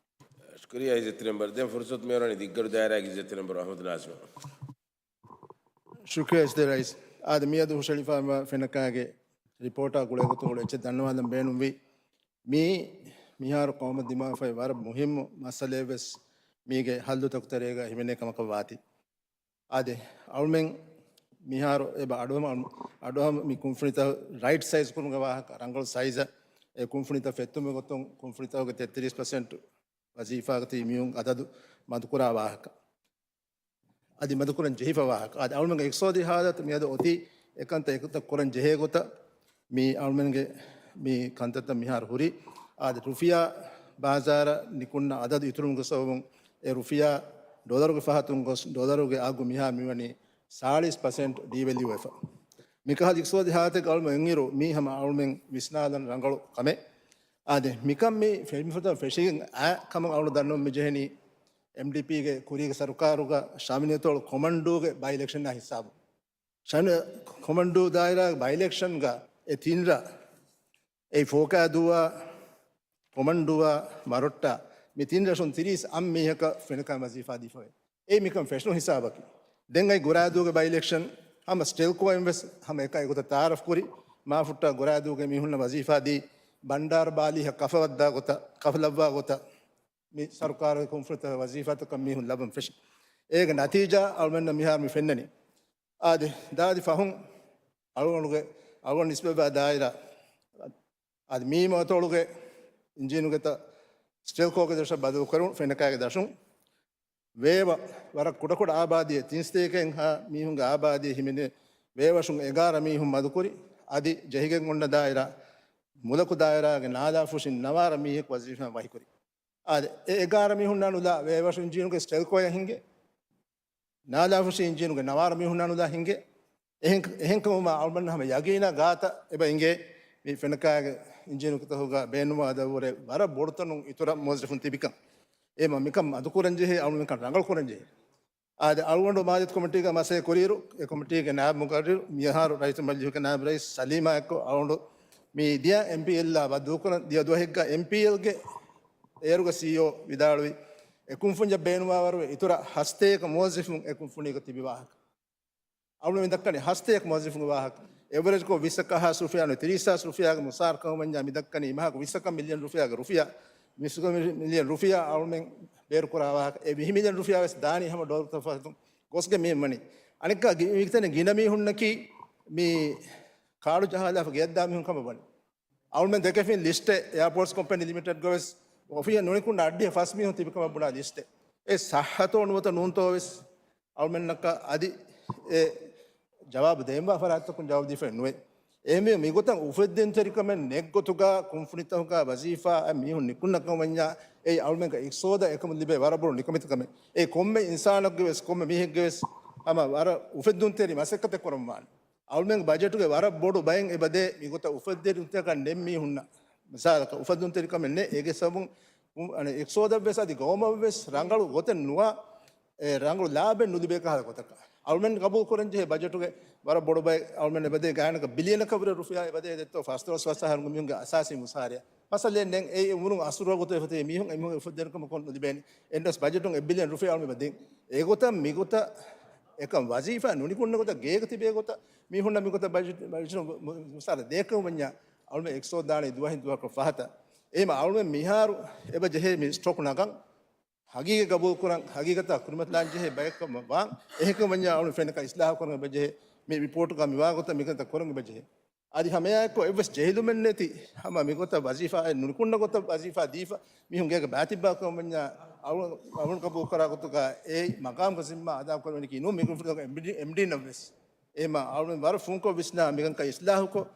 ޝުކުރިއްޔާ އިއްޒަތްތެރި މެމްބަރު. ދެން ފުރުސަތު މިއޮންނަނީ ދިއްގަރު ދާއިރާގެ އިއްޒަތްތެރި މެމްބަރު އަޙްމަދު ނާޒިމަށް. ޝުކުރިއްޔާ އިއްޒަތްތެރި ރައީސް. އާދެ، މިއަދު ހުށަހެޅިފައިވާ ފެނަކާގެ ރިޕޯޓާ ގުޅޭގޮތުން އެއްޗެއް ދަންނަވާލަން ބޭނުންވީ. މީ މިހާރު ޤައުމަށް ދިމާވެފައި ވަރަށް މުހިއްމު މައްސަލައެއް ވެސް މީގެ ހައްލުތަކުގެ ތެރޭގަ ހިމެނޭ ކަމަކަށް ވާތީ. އާދެ، އަޅުމެން މިހާރު އެބަ އަޑުއަހަމަ، އަޑުއަހަމަ މި ކުންފުނިތައް ރައިޓް ސައިޒް ކުރުމުގެ ވާހަކަ، ރަނގަޅު ސައިޒަށް އެ ކުންފުނިތައް ފެއްތުމުގެ ގޮތުން ކުންފުނިތަކުގެ ތެއްތިރީސް ޕަސެންޓް ވަޒީފާގަ ތިބި މީހުން އަދަދު މަދުކުރާ ވާހަކަ. އަދި މަދުކުރަން ޖެހިފަ ވާހަކަ. އަދި އަޅުމެންގެ އިޤްތިޞާދީ ހާލަތު މިއަދު އޮތީ އެކަންތައް އެކަންތައް ކުރަން ޖެހޭ ގޮތަށް މި އަޅުމެންގެ މި ކަންތައްތައް މިހާރު ހުރީ. އާދެ، ރުފިޔާ ބާޒާރަށް ނިކުންނަ އަދަދު އިތުރުވުމުގެ ސަބަބުން އެ ރުފިޔާ ޑޮލަރުގެ ފަހަތުން ގޮސް، ޑޮލަރުގެ އަގު މިހާ މިވަނީ ސާޅީސް ޕަސެންޓް ޑީވެލިއު ވެފަ. މިކަހަލަ އިޤްތިޞާދީ ހާލަތެއް އަޅުމެން އިންއިރު މީ ހަމަ އަޅުމެން ވިސްނާލަން ރަނގަޅު ކަމެއް. އާދެ، މިކަން މި ފެށިފަދަ ފެށިގެން އާ ކަމަށް އަޅު ދަންނަވަން މި ޖެހެނީ އެމްޑީޕީގެ ކުރީގެ ސަރުކާރުގަ ޝަމިނިތޯޅު ކޮމަންޑޫގެ ބައި އިލެކްޝަނާ ހިސާބު. ޝަން ކޮމަންޑޫ ދާއިރާގެ ބައި އިލެކްޝަންގަ އެ ތިން ރަށް، އެ ފޯކާދޫއާ، ކޮމަންޑޫއާ، މަރޮއްޓާ، މި ތިން ރަށުން ތިރީސް އަށް މީހަކަށް ފެނަކާ ވަޒީފާ ދީފަވޭ. އެއީ މިކަން ފެށުނު ހިސާބަކީ. ދެން އައި ގުރާދޫގެ ބައި އިލެކްޝަން ހަމަ ސްޓެލްކޯއިން ވެސް ހަމަ އެކަ އެގޮތަށް ތައާރަފް ކުރި. މާފުއްޓާ ގުރާދޫގެ މީހުންނަށް ވަޒީފާ ދީ، ބަންޑާރަ ބާލީހަށް ކަފަވައްދާ ގޮތަށް، ކަފަލައްވާ ގޮތަށް މި ސަރުކާރުގެ ކުންފުނިތަކަށް ވަޒީފާތަކަށް މީހުން ލައްވަން ފެށި. އޭގެ ނަތީޖާ އަޅުމެންނަށް މިހާރު މި ފެންނަނީ. އާދެ، ދާދި ފަހުން އަޅުގަނޑުގެ، އަޅުގަނޑު ނިސްބަތްވާ ދާއިރާ، އަދި މީ މަތޮޅުގެ އިންޖީނުގެ ތަ ސްޓެލްކޯގެ ދަށަށް ބަދަލު ކުރުން ފެނަކާގެ ދަށުން ވޭވަ ވަރަށް ކުޑަކުޑަ އާބާދީއެއް، ތިން ސަތޭކައެއްހާ މީހުންގެ އާބާދީއެއް ހިމެނޭ ވޭވަށުން އެގާރަ މީހުން މަދުކުރި، އަދި ޖެހިގެން އޮންނަ ދާއިރާ މުލަކު ދާއިރާގެ ނާލާފުށިން ނަވާރަ މީހަކު ވަޒީފާ ވަހިކުރި. އާދެ، އެ އެގާރަ މީހުންނާ ނުލާ ވޭވަށު އިންޖީނުގެ ސްޓެލްކޯއަށް ހިނގޭ. ނާލާފުށި އިންޖީނުގެ ނަވާރަ މީހުންނާ ނުލާ ހިނގޭ. އެހެން، އެހެންކަމުމާ އަޅުމެން ހަމަ ޔަގީނާ ގާތަށް އެބަ އިނގޭ މި ފެނަކާގެ އިންޖީނުތަކުގަ ބޭނުންވާ އަދަދުވުރެ ވަރަށް ބޮޑުތަނުން އިތުރަށް މުވައްޒަފުން ތިބިކަން. އެ މަ-، މިކަން މަދުކުރަން ޖެހޭ، އަޅުމެން މިކަން ރަނގަޅު ކުރަން ޖެހޭ. އާދެ، އަޅުގަނޑު މާލިޔަތު ކޮމިޓީގަ މަސައްކަތް ކުރިއިރު، އެ ކޮމިޓީގެ ނާއިބު މުޤައްރަރު، މިއަހަރު ރައީސުލް މަޖިލިހުގެ ނާއިބު ރައީސް ސަލީމާ އެއްކޮށް އަޅުގަނޑު މި ދިޔަ އެމްޕީއެލްއާ ވައްދުކުރަން، ދިޔަ ދުވަހެއްގަ އެމްޕީއެލްގެ އޭރުގެ ސީއީއޯ ވިދާޅުވި، އެ ކުންފުންޏަށް ބޭނުންވާވަރު އިތުރަށް ހަސަތޭކަ މުވައްޒަފުން އެ ކުންފުނީގަ ތިބި ވާހަކަ. އަޅުގަނޑު މި ދައްކަނީ ހަސަތޭކަ މުވައްޒަފުންގެ ވާހަކަ. އެވަރޭޖްކޮށް ވިއްސަކަށް ހާސް ރުފިޔާ ނުވަތަ ތިރީސް ހާސް ރުފިޔާގެ މުސާރަ ކަމަށް ވަންޏާ މި ދައްކަނީ މަހަކު ވިއްސަކަށް މިލިއަން ރުފިޔާގެ ރުފިޔާ، ވިއްސަކަށް މިލިއަން ރުފިޔާ އަޅުމެން ބޭރުކުރާ ވާހަކަ. އެ ވިހި މިލިއަން ރުފިޔާ ވެސް ދާނީ ހަމަ ޑޮލަރުތައް ފަހަތުން ގޮސްގެން މި ވަނީ. އަނެއްކާ ގި-، މިތަނަށް ގިނަ މީހުންނަކީ މި ކާޑު ޖަހާލާފަ ގެއަށްދާ މީހުން ކަމަށް ވަނީ. އަޅުމެން ދެކެފިން ލިސްޓެއް އެއާޕޯޓްސް ކޮމްޕެނީ ލިމިޓެޑްގަ ވެސް އޮފީހަށް ނުނިކުންނަ އައްޑިހަ ފަސް މީހުން ތިބިކަމަށް ބުނާ ލިސްޓެއް. އެ ސައްހަތޯ ނުވަތަ ނޫންތޯ ވެސް އަޅުމެންނަކަށް އަދި އެ ޖަވާބު ދޭންވާ ފަރާތްތަކުން ޖަވާބު ދީފައެއް ނުވޭ. އެހެންވެ މިގޮތަށް އުފެއްދެންތެރިކަމެއް ނެތްގޮތުގަ ކުންފުނިތަކުގަ ވަޒީފާ އަށް މީހުން ނިކުންނަކަމަށް ވަންޏާ އެއީ އަޅުމެންގެ އިޤްތިޞާދަށް އެކަމުން ލިބޭ ވަރަށް ބޮޑު ނިކަމެތިކަމެއް. އެ ކޮންމެ އިންސާނެއްގެ ވެސް ކޮންމެ މީހެއްގެ ވެސް ހަމަ ވަރަށް އުފެއްދުންތެރި މަސައްކަތެއް ކުރަން ވާނެ. އަޅުމެންގެ ބަޖެޓުގެ ވަރަށް ބޮޑު ބައެއް އެބަދޭ މިގޮތަށް އުފެއްދެވުންތަކަށް ނެތް މީހުންނަށް. މިސާލަކަށް އުފެއްދުންތެރިކަމެއް ނެތް. އޭގެ ސަބަބުން އަނެއް އިޤްތިޞާދަށް ވެސް އަދި ގައުމަށް ވެސް ރަނގަޅު ގޮތެއް ނުވާ، އެ ރަނގަޅު ލާބެއް ނުލިބޭ ކަހަލަ ގޮތަކަށް. އަޅުމެން ގަބޫލު ކުރަން ޖެހޭ ބަޖެޓުގެ ވަރަށް ބޮޑު ބައެއް އަޅުމެން އެބަދޭ ގާތްގަނޑަކަށް ބިލިއަނަކަށް ވުރެ ރުފިޔާ އެބަދޭ ދެއްތޯ ފަސްދޮޅަސް ފަސް އަހަރުގެ މީހުންގެ އަސާސީ މުސާރަޔަށް. މައްސަލައެއް ނެތް. އެ އުމުރުން އަސުރު ވަގުތު އެފަތޭ މީހުން އެމީހުން އެ އުފެއްދެވުނު ކަމަކުން ނުލިބޭނެ. އެއްވެސް ބަޖެޓުން އެއް ބިލިއަން ރުފިޔާ އަޅުމެން އެބަދޭ. އެގޮތަށް މިގޮތަށް އެކަން ވަޒީފާ ނުނިކުންނަ ގޮތަށް ގޭގަ ތިބޭ ގޮތަށް މީހުންނަށް މިގޮތަށް ބަޖެޓު، ބަޖެޓުން މު-، މުސާރަ ދޭކަމަށް ވަންޏާ އަޅުމެން އިޤްތިޞާދު ދާނީ ދުވަހެއް ދުވަހަކަށް ފަހަތަށް. އެހެންވީމަ އަޅުމެން މިހާރު އެބަ ޖެހޭ މި ސްޓޮކް ނަގަން ހަގީގަތް ގަބޫލުކުރަން، ހަގީގަތަށް ކުރިމަތިލާން ޖެހޭ ބަޔަކަށް ވާން. އެހެންކަމަށް ވަންޏާ އަޅުގަނޑު ފެނަކަ އިސްލާހު ކުރަން އެބަޖެހޭ. މި ރިޕޯޓުގަ މިވާ ގޮތަށް މިކަންތައް ކުރަން އެބަޖެހޭ. އަދި ހަމައެއާއެއްކޮށް އެއްވެސް ޖެހިލުމެއް ނެތި ހަމަ މިގޮތަށް ވަޒީފާއެއް ނުނިކުންނަ ގޮތަށް ވަޒީފާ ދީފަ މީހުން ގޭގަ ބާތިއްބާ ކަމަށް ވަންޏާ އަޅު، އަޅުގަނޑު ގަބޫލު ކުރާ ގޮތުގަ އެ މަގާމުގެ ޒިންމާ އަދާ ކުރަނީކީ ނޫން. މިގޮތުން އެމްޑީ، އެމްޑީނަށް ވެސް. އެހެންވީމަ އަޅުގަނޑު ވަރަށް ފުންކޮށް ވިސްނާ މިކަންކަން އިސްލާހުކޮށް،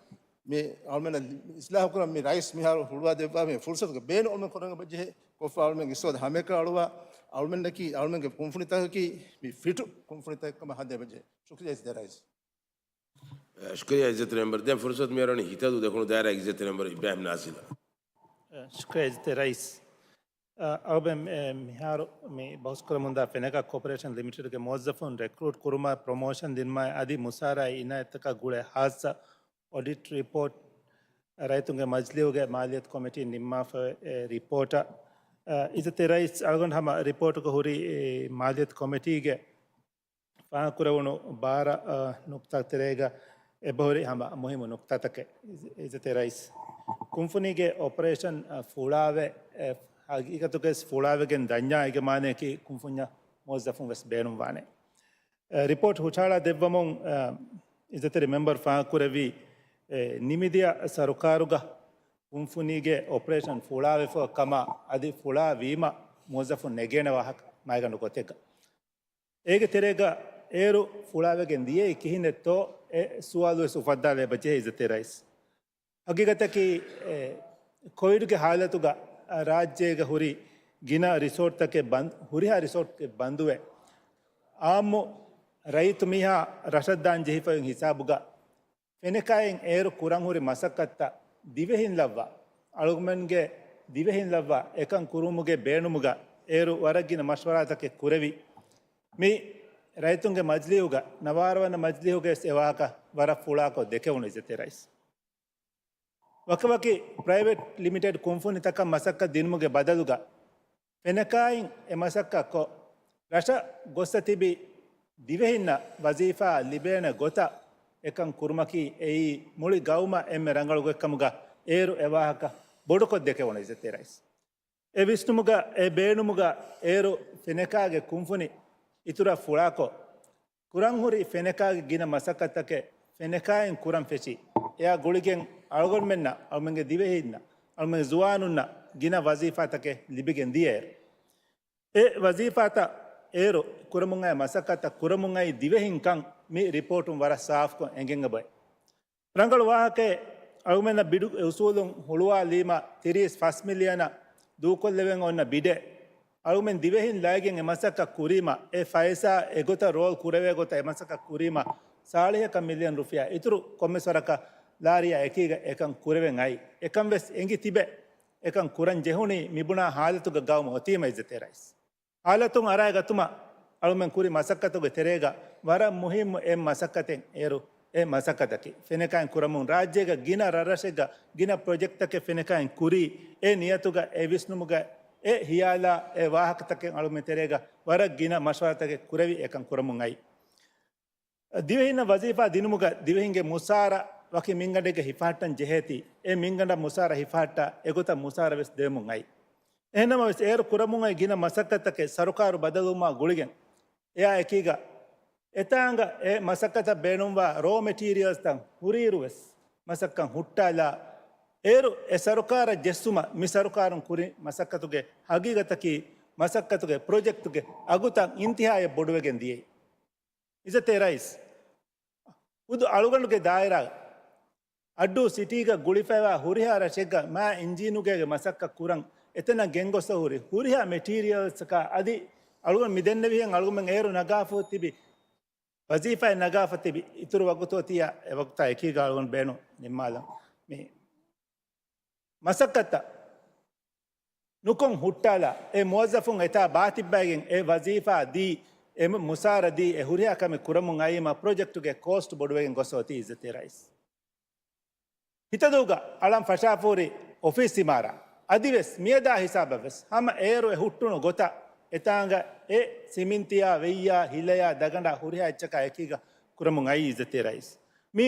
މި އަޅުގަނޑަށް އިސްލާހު ކުރަން މި ރައީސް މިހާރު ހުޅުވާ ދެއްވާ މި ފުރުސަތުގެ ބޭނުން އަޅުގަނޑު ކުރަން އެބަޖެހޭ. ކޮށްފަ އަޅުގަނޑު އިސްތޯދަ ހަމައެކަ އަޅުވާ އަޅުގަނޑަކީ އަޅުގަނޑުގެ ކުންފުނިތަކަކީ މި ފިޓު ކުންފުނިތަކެއް ކަމަށް ހަދަން އެބަޖެހޭ. ޝުކުރިއްޔާ އިއްޒަތްތެރި ރައީސް. ޝުކުރިއްޔާ އިއްޒަތްތެރި މެމްބަރު. ދެން ފުރުސަތު މިއަރުވަނީ ހިތަދޫ ދެކުނު ދާއިރާ އިއްޒަތްތެރި މެމްބަރު އިބްރާހިމް ނާޒިލަށް. ޝުކުރިއްޔާ އިއްޒަތްތެރި ރައީސް. އަ، އަޅުގަނޑު މި-، މިހާރު މި ބަހުސްކުރަމުންދާ ފެނަކަ ކޯޕަރޭޝަން ލިމިޓެޑްގެ މުވައްޒަފުން ރެކްރޫޓް ކުރުމާއި، ޕްރޮމޯޝަން ދިނުމާއި އަދި މުސާރައި އިނާޔަތްތަކާ ގުޅޭ ހާއްސަ އޮޑިޓް ރިޕޯޓް ރައްޔިތުންގެ މަޖިލީހުގެ މާލިޔަތު ކޮމިޓީން ނިންމާފައި ރިޕޯޓަށް. އަ، އިއްޒަތްތެރި ރައީސް، އަޅުގަނޑު ހަމަ ރިޕޯޓުގަ ހުރި، އެ، މާލިޔަތު ކޮމިޓީގެ ފާހަގަކުރެވުނު ބާރަ، އަ، ނުކުތާ ތެރޭގަ އެބަހުރި ހަމަ މުހިއްމު ނުކުތާތަކެއް. އިއްޒަތްތެރި ރައީސް، ކުންފުނީގެ އޮޕަރޭޝަން، އަ، ފުޅާވެ، އެ، ހަގީގަތުގައި ފުޅާވެގެން ދަންޏާ އޭގެ މާނައަކީ ކުންފުންޏަށް މުވައްޒަފުން ވެސް ބޭނުންވާނެ. އެ، ރިޕޯޓް ހުށަހަޅާ ދެއްވަމުން، އަ، އިއްޒަތްތެރި މެމްބަރު ފާހަގަކުރެއްވީ، އެ، ނިމިދިޔަ ސަރުކާރުގަ ކުންފުނީގެ އޮޕަރޭޝަން ފުޅާވެފަ ކަމަށް އަދި ފުޅާވީމަ މުވައްޒަފުން ނެގޭނެ ވާހަކަ މައިގަނޑު ގޮތެއްގަ. އޭގެ ތެރޭގަ އޭރު ފުޅާވެގެން ދިޔައީ ކިހިނެއްތޯ އެ ސުވާލު ވެސް އުފައްދާލަ އެބަޖެހޭ އިއްޒަތްތެރި ރައީސް. ހަގީގަތަކީ، އެ، ކޮވިޑްގެ ހާލަތުގަ، އަ، ރާއްޖޭގަ ހުރި ގިނަ ރިސޯޓްތަކެއް ބަން-، ހުރިހާ ރިސޯޓްތަކެއް ބަންދުވެ، އާއްމު ރައްޔިތު މީހާ ރަށަށް ދާން ޖެހިފައި ހިސާބުގަ، ފެނަކައިން އޭރު ކުރަން ހުރި މަސައްކަތްތައް ދިވެހިން ލައްވާ، އަޅުގަނޑުމެންގެ ދިވެހިން ލައްވާ އެކަން ކުރުމުގެ ބޭނުމުގަ އޭރު ވަރަށް ގިނަ މަޝްވަރާތަކެއް ކުރެވި. މި ރައްޔިތުންގެ މަޖިލީހުގަ، ނަވާރަ ވަނަ މަޖިލީހުގަ ވެސް އެ ވާހަކަ ވަރަށް ފުޅާކޮށް ދެކެވުނު އިއްޒަތްތެރި ރައީސް. ވަކިވަކި ޕްރައިވެޓް ލިމިޓެޑް ކުންފުނިތަކަށް މަސައްކަތް ދިނުމުގެ ބަދަލުގަ، ފެނަކައިން އެ މަސައްކަތް ކޮށް، ރަށަށް ގޮއްސަ ތިބި ދިވެހިންނަށް ވަޒީފާ ލިބޭނެ ގޮތަށް އެކަން ކުރުމަކީ އެއީ މުޅި ގައުމަށް އެންމެ ރަނގަޅު ގޮތްކަމުގަ އޭރު އެ ވާހަކަ ބޮޑުކޮށް ދެކެވުނު އިއްޒަތްތެރި ރައީސް. އެ ވިސްނުމުގަ އެ ބޭނުމުގަ އޭރު ފެނަކާގެ ކުންފުނި އިތުރަށް ފުޅާކޮށް، ކުރަން ހުރި ފެނަކާގެ ގިނަ މަސައްކަތްތަކެއް ފެނަކާއިން ކުރަން ފެށި، އެއާ ގުޅިގެން އަޅުގަނޑުމެންނަށް، އަޅުމެންގެ ދިވެހީންނަށް، އަޅުމެންގެ ޒުވާނުންނަށް ގިނަ ވަޒީފާތަކެއް ލިބިގެން ދިޔައިރު، އެ ވަޒީފާތައް އޭރު ކުރަމުން އައި މަސައްކަތަށް ކުރަމުން އައި ދިވެހިންކަން މި ރިޕޯޓުން ވަރަށް ސާފުކޮށް އެނގެން އެބައޮތް. ރަނގަޅު ވާހަކައެއް، އަޅުމެންނަށް ބިޑު އުސޫލުން ހުޅުވާލީމަ ތިރީސް ފަސް މިލިއަނަށް ދޫކޮށްލެވެން އޮންނަ ބިޑެއް، އަޅުމެން ދިވެހިން ލައިގެން އެ މަސައްކަތް ކުރީމަ، އެ ފައިސާ އެގޮތަށް ރޯލް ކުރެވޭ ގޮތަށް އެ މަސައްކަތް ކުރީމަ، ސާޅީހަކަށް މިލިއަން ރުފިޔާ އިތުރު ކޮންމެސް ވަރަކަށް ލާރިއާ އެކީގަ އެކަން ކުރެވެން އައި. އެކަން ވެސް އެނގި ތިބެ، އެކަން ކުރަން ޖެހުނީ މިބުނާ ހާލަތުގަ ގައުމު އޮތީމަ އިއްޒަތްތެރި ރައީސް. ހާލަތުން އަރާގަތުމަށް އަޅުމެން ކުރި މަސައްކަތުގެ ތެރޭގަ ވަރަށް މުހިއްމު އެއް މަސައްކަތެއް އޭރު އެ މަސައްކަތަކީ ފެނަކައިން ކުރަމުން ރާއްޖޭގަ ގިނަ ރަށްރަށެއްގަ ގިނަ ޕްރޮޖެކްޓްތަކެއް ފެނަކައިން ކުރީ އެ ނިޔަތުގަ އެ ވިސްނުމުގަ އެ ހިޔާލާ އެ ވާހަކަތަކެއް އަޅުމެން ތެރޭގަ ވަރަށް ގިނަ މަޝްވަރާތަކެއް ކުރެވި އެކަން ކުރަމުން އައި. ދިވެހިންނަށް ވަޒީފާ ދިނުމުގަ ދިވެހިންގެ މުސާރަ ވަކި މިންގަނޑެއްގެ ހިފަހައްޓަން ޖެހޭތީ، އެ މިންގަނޑަށް މުސާރަ ހިފަހައްޓާ އެގޮތަށް މުސާރަ ވެސް ދެވެމުން އައި. އެހެންނަމަވެސް، އޭރު ކުރަމުން އައި ގިނަ މަސައްކަތްތަކެއް ސަރުކާރު ބަދަލުވުމާ ގުޅިގެން، އެއާ އެކީގަ އެތާނގަ އެ މަސައްކަތަށް ބޭނުންވާ ރޯ މެޓީރިއަލްސްތައް ހުރިއިރު ވެސް މަސައްކަތް ހުއްޓާލާ، އޭރު އެ ސަރުކާރަށް ޖެއްސުމަށް މި ސަރުކާރުން ކުރި މަސައްކަތުގެ ހަގީގަތަކީ މަސައްކަތުގެ ޕްރޮޖެކްޓުގެ އަގުތައް އިންތިހާޔަށް ބޮޑުވެގެން ދިޔައީ. އިއްޒަތްތެރި ރައީސް، ހުދު އަޅުގަނޑުގެ ދާއިރާ އައްޑޫ ސިޓީގަ ގުޅިފައިވާ ހުރިހާ ރަށެއްގަ މާ އިންޖީނުގޭގެ މަސައްކަތް ކުރަން އެތަނަށް ގެންގޮސް ހުރި ހުރިހާ މެޓީރިއަލްސްއަކާ އަދި އަޅުގަނޑު މި ދެންނެވިހެން އަޅުގަނޑުމެން އޭރު ނަގާފަ ތިބި ވަޒީފާއެއް ނަގާފަ ތިބި އިތުރު ވަގުތު އޮތިއްޔާ އެ ވަގުތާ އެކީގަ އަޅުގަނޑު ބޭނުން ނިންމާލަން. މި މަސައްކަތަށް ނުކޮށް ހުއްޓާލާ، އެ މުވައްޒަފުން އެތާ ބާތިއްބައިގެން އެ ވަޒީފާ ދީ، އެ މު-، މުސާރަ ދީ، އެ ހުރިހާ ކަމެއް ކުރަމުން އައީމަ ޕްރޮޖެކްޓުގެ ކޯސްޓް ބޮޑުވެގެން ގޮސް އޮތީ އިއްޒަތްތެރި ރައީސް. ހިތަދޫގަ އަޅަން ފަށާފަހުރި އޮފީސް އިމާރާ އަދިވެސް މިއަދާ ހިސާބަށްވެސް ހަމަ އޭރު އެ ހުއްޓުނު ގޮތަށް އެތާނގަ އެ ސިމިންތިއާ ވެއްޔާ ހިލަޔާ ދަގަނޑާ ހުރިހާ އެއްޗަކާ އެކީގަ ކުރަމުން އައީ އިއްޒަތްތެރި ރައީސް. މީ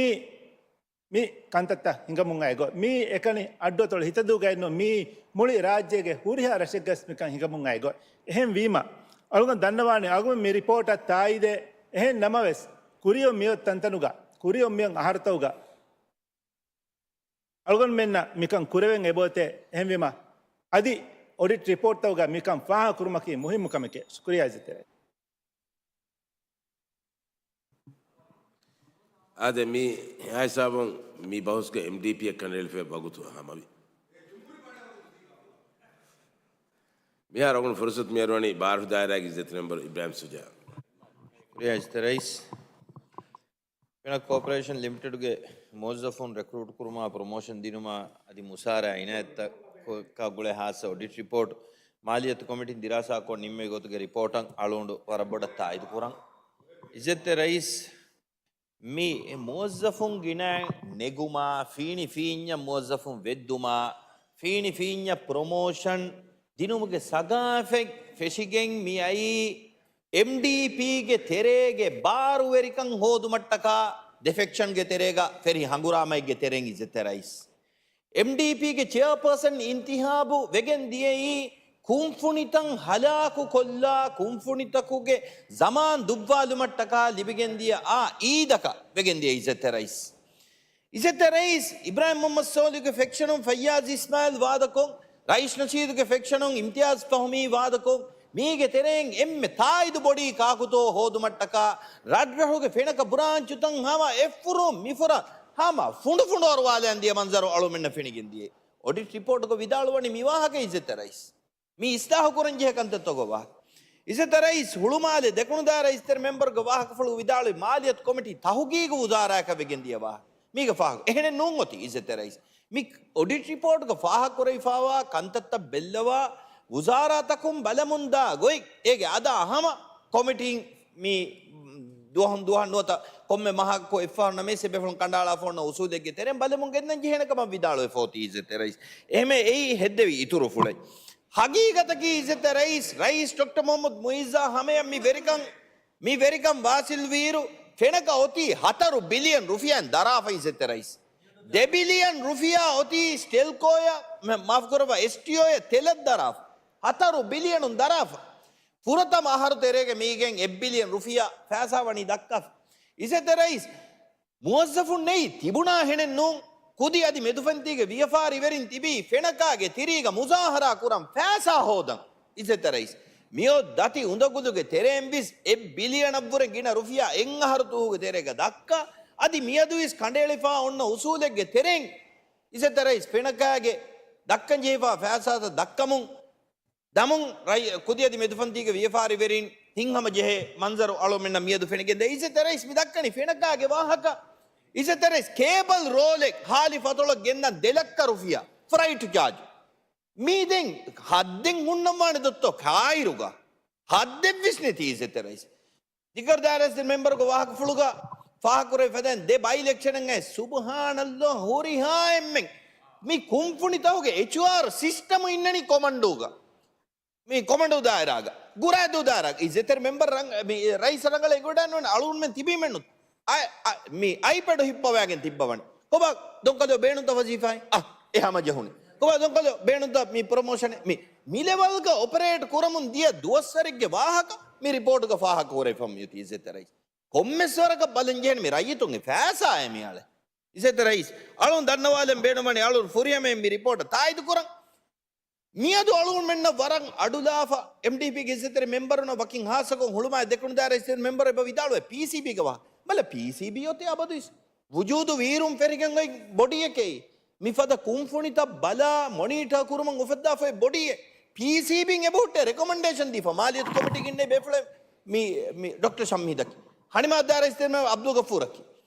މި ކަންތައްތައް ހިނގަމުން އައި ގޮތް. މީ އެކަނި އައްޑުއަތޮޅު ހިތަދޫގައެއްނު މީ މުޅި ރާއްޖޭގެ ހުރިހާ ރަށެއްގަސް މިކަން ހިނގަމުން އައި ގޮތް. އެހެން ވީމަ، އަޅުގަނޑު ދަންނަވާނެ އަޅުގަނޑު މި ރިޕޯޓަށް ތާއީދެއް އެހެން ނަމަވެސް، ކުރިއޮށް މިއޮތް ތަންތަނުގަ، ކުރިއޮށް މިއޮތް އަހަރުތަކުގަ، އަޅުގަނޑުމެންނަށް މިކަން ކުރެވެން އެބައޮތޭ. އެހެންވީމަ، އަދި އޮޑިޓް ރިޕޯޓްތަކުގަ މިކަން ފާހަގަކުރުމަކީ މުހިއްމު ކަމެކޭ. ޝުކުރިއްޔާ އިއްޒަތްތެރި. އާދެ، މި ހިސާބުން މި ބަހުސްގަ އެމްޑީޕީއަށް ކަނޑައެޅިފައި ވަގުތު ހަމަވި. މިހާރު އަޅުގަނޑު ފުރުސަތު މިއަރުވަނީ ބާރަށު ދާއިރާގެ އިއްޒަތްތެރި މެމްބަރު އިބްރާހިމް ސުޖާ. ޝުކުރިއްޔާ އިއްޒަތްތެރި ރައީސް. ފެނަކް ކޯޕަރޭޝަން ލިމިޓެޑުގެ މުވައްޒަފުން ރެކްރޫޓް ކުރުމާ، ޕްރޮމޯޝަން ދިނުމާ އަދި މުސާރަ އިނާޔަތްތަކާ ގުޅޭ ހާއްސަ އޮޑިޓް ރިޕޯޓް މާލިއްޔަތު ކޮމިޓީން ދިރާސާކޮށް ނިންމި ގޮތުގެ ރިޕޯޓަށް އަޅުގަނޑު ވަރަށް ބޮޑަށް ތާއީދު ކުރަން. އިއްޒަތްތެރި ރައީސް، މި މުވައްޒަފުން ގިނައިން ނެގުމާ، ފީނި ފީންޏަށް މުވައްޒަފުން ވެއްދުމާ، ފީނި ފީންޏަށް ޕްރޮމޯޝަން ދިނުމުގެ ސަގާފަތް ފެށިގެން މި އައީ، އެމްޑީޕީގެ ތެރޭގެ ބާރުވެރިކަން ހޯދުމަށްޓަކާ ދެ ފެކްޝަންގެ ތެރޭގަ ފެރި ހަނގުރާމައެއްގެ ތެރެއިން އިއްޒަތްތެރި ރައީސް. އެމްޑީޕީގެ ޗެއާޕާސަން އިންތިހާބު ވެގެން ދިޔައީ ކުންފުނިތައް ހަލާކު ކޮށްލާ، ކުންފުނިތަކުގެ ޒަމާން ދުއްވާލުމަށްޓަކާ ލިބިގެން ދިޔަ އާ އީދަކަށް ވެގެން ދިޔަ އިއްޒަތްތެރި ރައީސް. އިއްޒަތްތެރި ރައީސް އިބްރާހިމް މުހައްމަދު ސޯލިހުގެ ފެކްޝަނުން ފައްޔާޒް އިސްމާއިލް ވާދަކޮށް، ރައީސް ނަޝީދުގެ ފެކްޝަނުން އިމްތިޔާޒް ފަހުމީ ވާދަކޮށް، މީގެ ތެރެއިން އެންމެ ތާއީދު ބޮޑީ ކާކުތޯ ހޯދުމަށްޓަކާ، ރަށްރަށުގެ ފެނަކަ ބުރާންޗުތައް ހަމަ އެއްފުރުން މިފުރަށް ހަމަ ފުނޑުފުނޑު އަރުވާލަން ދިޔަ މަންޒަރު އަޅުމެންނަށް ފެނިގެން ދިޔަ. އޮޑިޓް ރިޕޯޓުގަ ވިދާޅުވަނީ މި ވާހަކަ އިއްޒަތްތެރި ރައީސް. މި އިސްލާހު ކުރަން ޖެހޭ ކަންތައްތަކުގެ ވާހަކަ. އިއްޒަތްތެރި ރައީސް ހުޅުމާލެ ދެކުނު ދާއިރާ އިއްޒަތްތެރި މެމްބަރުގެ ވާހަކަފުޅު ވިދާޅުވި މާލިއްޔަތު ކޮމިޓީ ތަހުގީގު ވުޒާރާއަކަށް ވެގެން ދިޔަ ވާހަކަ. މީގެ ފާހަގަ އެހެނެއް ނޫން އޮތީ އިއްޒަތްތެރި ރައީސް. މި އޮޑިޓް ރިޕޯޓްގަ ފާހަގަކުރެވިފައިވާ ކަންތައްތައް ބެއްލަވާ، ވުޒާރާތަކުން ބަލަމުންދާ ގޮތް، އޭގެ އަދާ ހަމަ ކޮމިޓީން މި ދުވަހުން ދުވަހަށް ނުވަތަ ކޮންމެ މަހަކު އެއްފަހަރު ނަމަވެސް އެބޭފުޅުން ކަނޑައަޅާފަ އޮންނަ އުސޫލެއްގެ ތެރެއިން ބަލަމުން ގެންނަން ޖެހޭނެ ކަމަށް ވިދާޅުވެފަ އޮތީ އިއްޒަތްތެރި ރައީސް. އެހެންވެ އެއީ ހެއްދެވި އިތުރު ފުޅެއް. ހަގީގަތަކީ އިއްޒަތްތެރި ރައީސް، ރައީސް ޑޮކްޓަރ މުހައްމަދު މުއިއްޒާ ހަމަޔަށް މި ވެރިކަން، މި ވެރިކަން ވާސިލްވިއިރު ފެނަކަ އޮތީ ހަތަރު ބިލިއަން ރުފިޔާއިން ދަރާފަ އިއްޒަތްތެރި ރައީސް. ދެ ބިލިއަން ރުފިޔާ އޮތީ ސްޓެލްކޯޔަށް، މ-، މާފުކުރައްވާ، އެސްޓީއޯއަށް ތެލަށް ދަރާފަ. ހަތަރު ބިލިއަނުން ދަރާފަ. ފުރަތަމަ އަހަރު ތެރޭގަ މީގެން އެއް ބިލިއަން ރުފިޔާ ފައިސާ ވަނީ ދައްކާފަ. އިއްޒަތްތެރި ރައީސް، މުވައްޒަފުން ނެތް ތިބުނާ ހެނެއް ނޫން. ކުދި އަދި މެދުފަންތީގެ ވިޔަފާރިވެރިން ތިބީ ފެނަކާގެ ތިރީގަ މުޒާހަރާ ކުރަން ފައިސާ ހޯދަން. އިއްޒަތްތެރި ރައީސް، މިއޮތް ދަތި އުނދަގުލުގެ ތެރެއިން ވިސް އެއް ބިލިއަނަށްވުރެ ގިނަ ރުފިޔާ އެއް އަހަރު ދުވަހުގެ ތެރޭގަ ދައްކާ، އަދި މިއަދުވިސް ކަނޑައެޅިފަ އޮންނަ އުސޫލެއްގެ ތެރެއިން އިއްޒަތްތެރި ރައީސް ފެނަކާގެ ދައްކަން ޖެހިފައިވާ ފައިސާތައް ދައްކަމުން ދަމުން ރައި-، ކުދި އަދި މެދުފަންތީގެ ވިޔަފާރިވެރިން ހިތްހަމަ ޖެހޭ މަންޒަރު އަޅުމެންނަށް މިއަދު ފެނިގެންދޭ. އިއްޒަތްތެރި ރައީސް މި ދައްކަނީ ފެނަކާގެ ވާހަކަ. އިއްޒަތްތެރި ރައީސް ކޭބަލް ރޯލެއް ހާލި ފަތޮޅަށް ގެންދަން ދެ ލައްކަ ރުފިޔާ ފްރައިޓް ޗާޖް. މީ ދެން ހައްދެއް ހުންނަންވާނެ ދޮއްތޯ ކާއިރުގަ؟ ހައްދެއްވެސް ނެތި އިއްޒަތްތެރި ރައީސް. ދިގަރު ދާއިރާ އިއްޒަތްތެރި މެމްބަރުގެ ވާހަކަފުޅުގަ ފާހަގަކުރެވިފަ ދެން ދެ ބައި އިލެކްޝަނެއްގައި ސުބްހާނައްލާ ހުރިހާ އެންމެން މި ކުންފުނިތަކުގެ އެޗްއާރް ސިސްޓަމު އިންނަނީ ކޮމަންޑޫގަ. މި ކޮމަންޑޫ ދާއިރާގަ. ގުރާދޫ ދާއިރާގަ. އިއްޒަތްތެރި މެމްބަރު ރަނގ-، މި ރައީސަށް ރަނގަޅަށް އެނގިވަޑައިނުވާނެ އަޅުގަނޑުމެން ތިބީމެއްނު. އައި-، އަ-، މި އައިޕެޑު ހިއްޕަވައިގެން ތިއްބަވަނީ. ކޮބާ ދޮންކަލޯ ބޭނުންތަ ވަޒީފާއެއް؟ އަ، އެ ހަމަޖެހުނީ. ކޮބާ ދޮންކަލޯ ބޭނުންތަ މި ޕްރޮމޯޝަނެއް؟ މި، މި ލެވަލްގަ އޮޕަރޭޓް ކުރަމުން ދިޔަ ދުވަސްވަރެއްގެ ވާހަކަ މި ރިޕޯޓުގަ ފާހަގަ ކުރެވިފަ މިއޮތީ އިއްޒަތްތެރި ރައީސް. ކޮންމެސް ވަރަކަށް ބަލަން ޖެހެނީ މި ރައްޔިތުންގެ ފައިސާއޭ މިއަޅެ. އިއްޒަތްތެރި ރައީސް، އަޅުން ދަންނަވާލަން ބޭނުންވަނީ އަޅުން ފުރިހަމައިން މި ރިޕޯޓަށް ތާއީދު ކުރަން. މިއަދު އަޅުގަނޑުމެންނަށް ވަރަށް އަޑުލާފަ، އެމްޑީޕީގެ އިއްޒަތްތެރި މެމްބަރުންނަށް ވަކިން ހާއްސަކޮށް ހުޅުމާއި ދެކުނު ދާއިރާ އިއްޒަތްތެރި މެމްބަރު އެބަ ވިދާޅުވޭ ޕީސީބީގެ ވާހަކަ. ބަލަ، ޕީސީބީ އޮތީ އަބަދުވެސް ވުޖޫދު ވީރުން ފެށިގެން އޮތް ބޮޑީއެކޭ. މިފަދަ ކުންފުނިތައް ބަލާ މޮނީޓާ ކުރުމަށް އުފައްދާފައި ބޮޑީއެއް. ޕީސީބީން އެބަހުއްޓޭ ރެކޮމެންޑޭޝަން ދީފަ. މާލިޔަތު ކޮމިޓީގެ އިންނޭ ބޭފުޅެއް މި، މި ޑޮކްޓަރ ޝަމްހީދަކީ. ހަނިމާ ދާއިރާ އިއްޒަތްތެރި މެމްބަރު އަބްދުލް ޣަފޫރަކީ.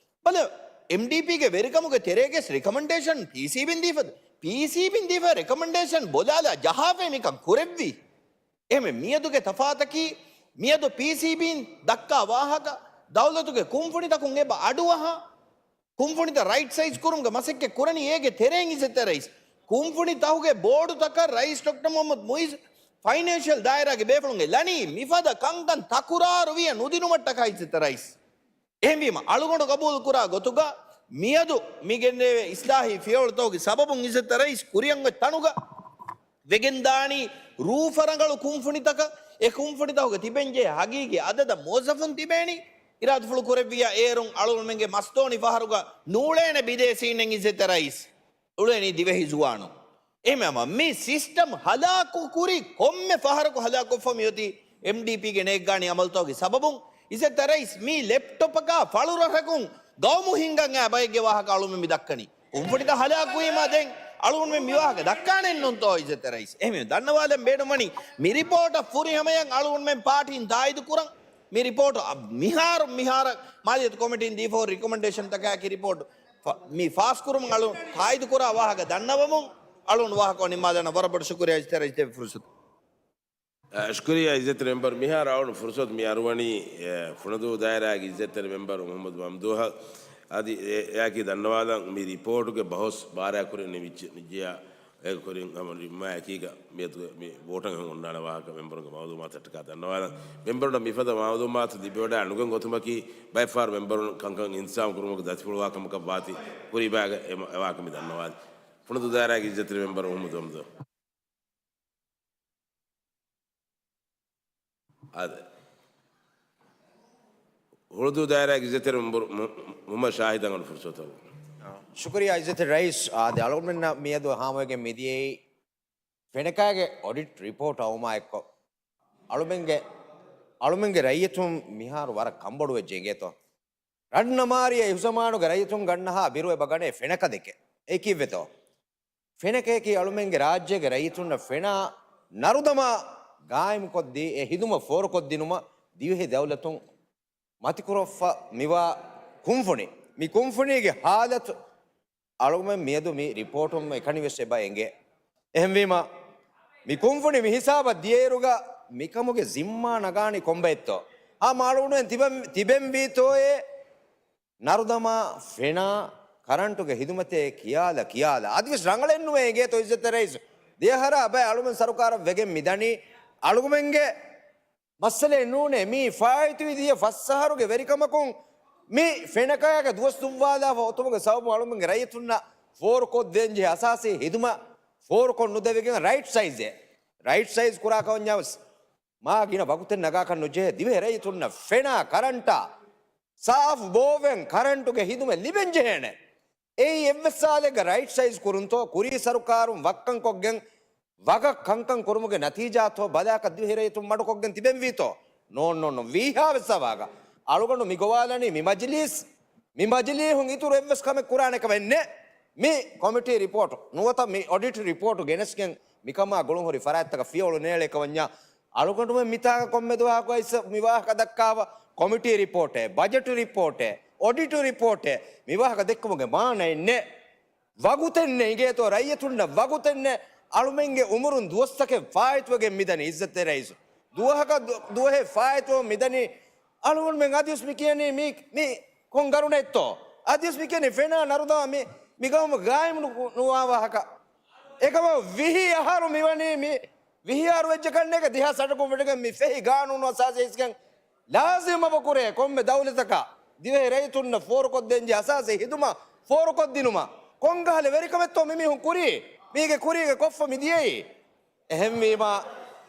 ބަލަ، އެމްޑީޕީގެ ވެރިކަމުގެ ތެރޭގެ ރެކޮމެންޑޭޝަން ޕީސީބީން ދީފަ، ޕީސީބީން ދީފަ ރެކޮމެންޑޭޝަން ބޮލާލާ ޖަހާފައި މިކަން ކުރެއްވީ. އެހެންވެ، މިއަދުގެ ތަފާތަކީ، މިއަދު ޕީސީބީން ދައްކާ ވާހަކަ، ދައުލަތުގެ ކުންފުނިތަކުން އެބަ އަޑުއަހާ، ކުންފުނިތައް ރައިޓް ސައިޒް ކުރުމުގެ މަސައްކަތް ކުރަނީ އޭގެ ތެރެއިން އިއްޒަތްތެރި ރައީސް. ކުންފުނިތަކުގެ ބޯޑުތަކަށް ރައީސް ޑޮކްޓަރ މުޙައްމަދު މުޢިއްޒު ފައިނޭންޝިއަލް ދާއިރާގެ ބޭފުޅުންގެ ލަނީ މިފަދަ ކަންކަން ތަކުރާރުވިޔަ ނުދިނުމަށްޓަކާ އިއްޒަތްތެރި ރައީސް. އެހެންވީމަ، އަޅުގަނޑު ގަބޫލުކުރާ ގޮތުގަ މިއަދު މި ގެންނެވޭ އިސްލާހީ ފިޔަވަޅުތަކުގެ ސަބަބުން އިއްޒަތްތެރި ރައީސް ކުރިއަށް އޮތް ތަނުގަ ވެގެންދާނީ ރޫފަރަނގަޅު ކުންފުނިތަކަށް. އެ ކުންފުނިތަކުގަ ތިބެންޖެހޭ ހަގީގީ އަދަދަށް މުވައްޒަފުން ތިބޭނީ. އިރާދަފުޅު ކުރެއްވިޔާ އޭރުން އަޅުގަނޑުމެންގެ މަސްދޯނި ފަހަރުގަ ނޫޅޭނެ ބިދޭސީންނެއް އިއްޒަތްތެރި ރައީސް. އުޅޭނީ ދިވެހި ޒުވާނުން. އެހެންވީމަ، މި ސިސްޓަމް ހަލާކު ކުރި ކޮންމެ ފަހަރަކު ހަލާކުކޮށްފަ މިއޮތީ އެމްޑީޕީގެ ނޭއްގާނީ އަމަލުތަކުގެ ސަބަބުން. އިއްޒަތްތެރި ރައީސް، މީ ލެޕްޓޮޕަކާ ފަޅުރަށަކުން ގައުމު ހިންގަން އައި ބައެއްގެ ވާހަކަ އަޅުމެން މި ދައްކަނީ. ކުންފުނިތައް ހަލާކުވީމާ ދެން އަޅުގަނޑުމެން މި ވާހަކަ ދައްކާނެއްނޫންތޯ އިއްޒަތްތެރި ރައީސް؟ އެހެންވެ، ދަންނަވާލަން ބޭނުންވަނީ މި ރިޕޯޓަށް ފުރިހަމަޔަށް އަޅުގަނޑުމެން ޕާޓީން ތާއީދު ކުރަން. މި ރިޕޯޓު އަ، މިހާރު، މިހާރަށް މާލިޔަތު ކޮމިޓީން ދީފަހުރި ރިކޮމެންޑޭޝަންތަކާއެކި ރިޕޯޓު ފަ، މި ފާސްކުރުމުން އަޅު ތާއީދުކުރާ ވާހަކަ ދަންނަވަމުން އަޅުން ވާހަކަ ނިންމާލަން. ވަރަށް ބޮޑަށް ޝުކުރިޔާ އިއްޒަތްތެރި ރައީސް ދެއްވި ފުރުސަތު. އަ، ޝުކުރިޔާ އިއްޒަތްތެރި މެމްބަރު. މިހާރު އަޅުން ފުރުސަތު މި އަރުވަނީ، އެ، ފުނަދޫ ދާއިރާގެ އިއްޒަތްތެރި މެމްބަރު މުޙައްމަދު މަމްދޫހަށް. އަދި އެ، އެއާއެކީ ދަންނަވާލަން މި ރިޕޯޓުގެ ބަހުސް ބާރާ ކުރިން ނިމިއްޖެ، ނިއްޖެޔާ އޭގެ ކުރިން ހަމަ ނިންމާ އެކީގަ މިއަދު މި ވޯޓަށް އޮންނާނެ ވާހަކަ މެމްބަރުންގެ މައުލޫމާތަށްޓަކާ ދަންނަވާލަން. މެމްބަރުންނަށް މިފަދަ މައުލޫމާތު ލިބިވަޑައި ނުގެން ގޮތުމަކީ، ބައެއްފަހަރު މެމްބަރުން ކަންކަން އިންތިޒާމް ކުރުމަކު ދަތިފުޅުވާ ކަމަކަށް ވާތީ، ކުރީބާގަ އެ މަ، އެ ވާހަކަ މި ދަންނަވާލީ. ފުނަދޫ ދާއިރާގެ އިއްޒަތްތެރި މެމްބަރު މުޙައްމަދު މަމްދޫ. އާދެ. ހުޅުދޫ ދާއިރާގެ އިއްޒަތްތެރި މެމްބަރު މު، މު، މުޙައްމަދު ޝާހިދަށް އަޅުން ފުރުސަތު. ޝުކުރިޔާ އިއްޒަތްތެރި ރައީސް. އާދެ، އަޅުގަނޑުމެންނަށް މިއަދު ހާމަވެގެން މިދިޔައީ ފެނަކާގެ އޮޑިޓް ރިޕޯޓް އައުމާއެއްކޮށް، އަޅުމެންގެ، އަޅުމެންގެ ރައްޔިތުން މިހާރު ވަރަށް ކަންބޮޑުވެއްޖެ އިނގޭތޯ. ރަންނަމާރިއަށް އެހުސަމާނުގެ ރައްޔިތުން ގަންނަހާ ބިރު އެބަ ގަނޭ ފެނަކަ ދެކެ. އެކިއްވެތޯ. ފެނަކަޔަކީ އަޅުމެންގެ ރާއްޖޭގެ ރައްޔިތުންނަށް ފެނާ ނަރުދަމާ ގާއިމުކޮށްދީ، އެ ހިދުމަތް ފޯރުކޮށްދިނުމަށް ދިވެހި ދައުލަތުން މަތިކުރައްފަ މިވާ ކުންފުނި. މި ކުންފުނީގެ ހާލަތު އަޅުގަނޑުމެން މިއަދު މި ރިޕޯޓުން އެކަނިވެސް އެބަ އެނގޭ. އެހެންވީމަ، މި ކުންފުނި މި ހިސާބަށް ދިޔައިރުގަ މިކަމުގެ ޒިންމާ ނަގާނީ ކޮންބައެއްތޯ؟ ހަމަ އަޅުގަނޑުމެން ތިބެން، ތިބެންވީތޯއޭ ނަރުދަމާ ފެނާ ކަރަންޓުގެ ހިދުމަތޭ ކިޔާލަ ކިޔާލަ. އަދިވެސް ރަނގަޅެއްނުވޭ އިނގޭތޯ އިއްޒަތްތެރި ރައީސް. ދިވެހިރާ ބައެއް އަޅުގަނޑު ސަރުކާރަށް ވެގެން މިދަނީ އަޅުގަނޑުމެންގެ މައްސަލައެއް ނޫނޭ. މީ ފާއިތުވި ދިޔަ ފަސް އަހަރުގެ ވެރިކަމަކުން މި ފެނަކަޔާގެ ދުވަސް ދުއްވާލާފަ އޮތުމުގެ ސަބަބުން އަޅުމެންގެ ރައްޔިތުންނަށް ފޯރުކޮށްދޭންޖެހޭ އަސާސީ ހިދުމަތް ފޯރުކޮށް ނުދެވިގެން ރައިޓް ސައިޒެއް، ރައިޓް ސައިޒް ކުރާކަމަށް ވެސް މާ ގިނަ ވަގުތެއް ނަގާކަށް ނުޖެހޭ. ދިވެހި ރައްޔިތުންނަށް ފެނާ ކަރަންޓާ ސާފު ބޯވެން ކަރަންޓުގެ ހިދުމަތް ލިބެންޖެހޭނެ. އެއީ އެއްވެސް ސާލެއްގަ ރައިޓް ސައިޒް ކުރުންތޯ، ކުރީ ސަރުކާރުން ވައްކަންކޮށްގެން ވަގަށް ކަންކަން ކުރުމުގެ ނަތީޖާތޯ ބަލާކަށް ދިވެހިރައްޔިތުން މަޑުކޮށްގެން ތިބެންވީތޯ؟ ނޯން، ނޯން، ނޯން. ވީހާވެސް އަވާގަ އަޅުގަނޑު މި ގޮވާލަނީ މި މަޖިލީސް، މި މަޖިލީހުން އިތުރު އެއްވެސް ކަމެއް ކުރާނެ ކަމެއް ނެތް. މި ކޮމިޓީ ރިޕޯޓު ނުވަތަ މި އޮޑިޓް ރިޕޯޓު ގެނެސްގެން މިކަމާ ގުޅުންހުރި ފަރާތްތަކަށް ފިޔަވަޅު ނޭޅޭ ކަމަށްޏާ އަޅުގަނޑުމެން މިތާގަ ކޮންމެ ދުވަހަކު އައިސް މި ވާހަކަ ދައްކާފަ. ކޮމިޓީ ރިޕޯޓެއް، ބަޖެޓު ރިޕޯޓެއް، އޮޑިޓު ރިޕޯޓެއް، މި ވާހަކަ ދެއްކުމުގެ މާނައެއް ނެތް. ވަގުތެއް ނެތް އިނގޭތޯ، ރައްޔިތުންނަށް ވަގުތެއް ނެތް. އަޅުމެންގެ އުމުރުން ދުވަސްތަކެއް ފާއިތުވެގެން މިދަނީ އިއްޒަތްތެރި ރައީސް. ދުވަހަކަށް ދު، ދުވަހެއް ފާއިތުވެ މިދަނީ. އަޅުގަނޑުމެން އަދިވެސް މި ކިޔަނީ މީ، މީ ކޮން ގަރުނެއްތޯ؟ އަދިވެސް މި ކިޔަނީ ފެނާ ނަރުދަމާ މި، މި ގައުމު ގާއިމު ނު، ނުވާ ވާހަކަ. އެކަމަށް ވިހި އަހަރު މިވަނީ މި، ވިހި އަހަރު ވެއްޖެ ކަންނޭގެ ދިހަ ސަޓަކުން ވެޑިގެން މި ފެހި ގާނޫނު އަސާސީ އިސްގެން ލާޒިމް އެބަ ކުރޭ ކޮންމެ ދައުލަތަކަށް ދިވެހި ރައްޔިތުންނަށް ފޯރުކޮށްދޭންޖެހޭ އަސާސީ ހިދުމަތް ފޯރުކޮށްދިނުމަށް. ކޮންކަހަލަ ވެރިކަމެއްތޯ މިމީހުން ކުރީ؟ މީގެ ކުރީގަ ކޮށްފަ މިދިޔައީ؟ އެހެންވީމަ،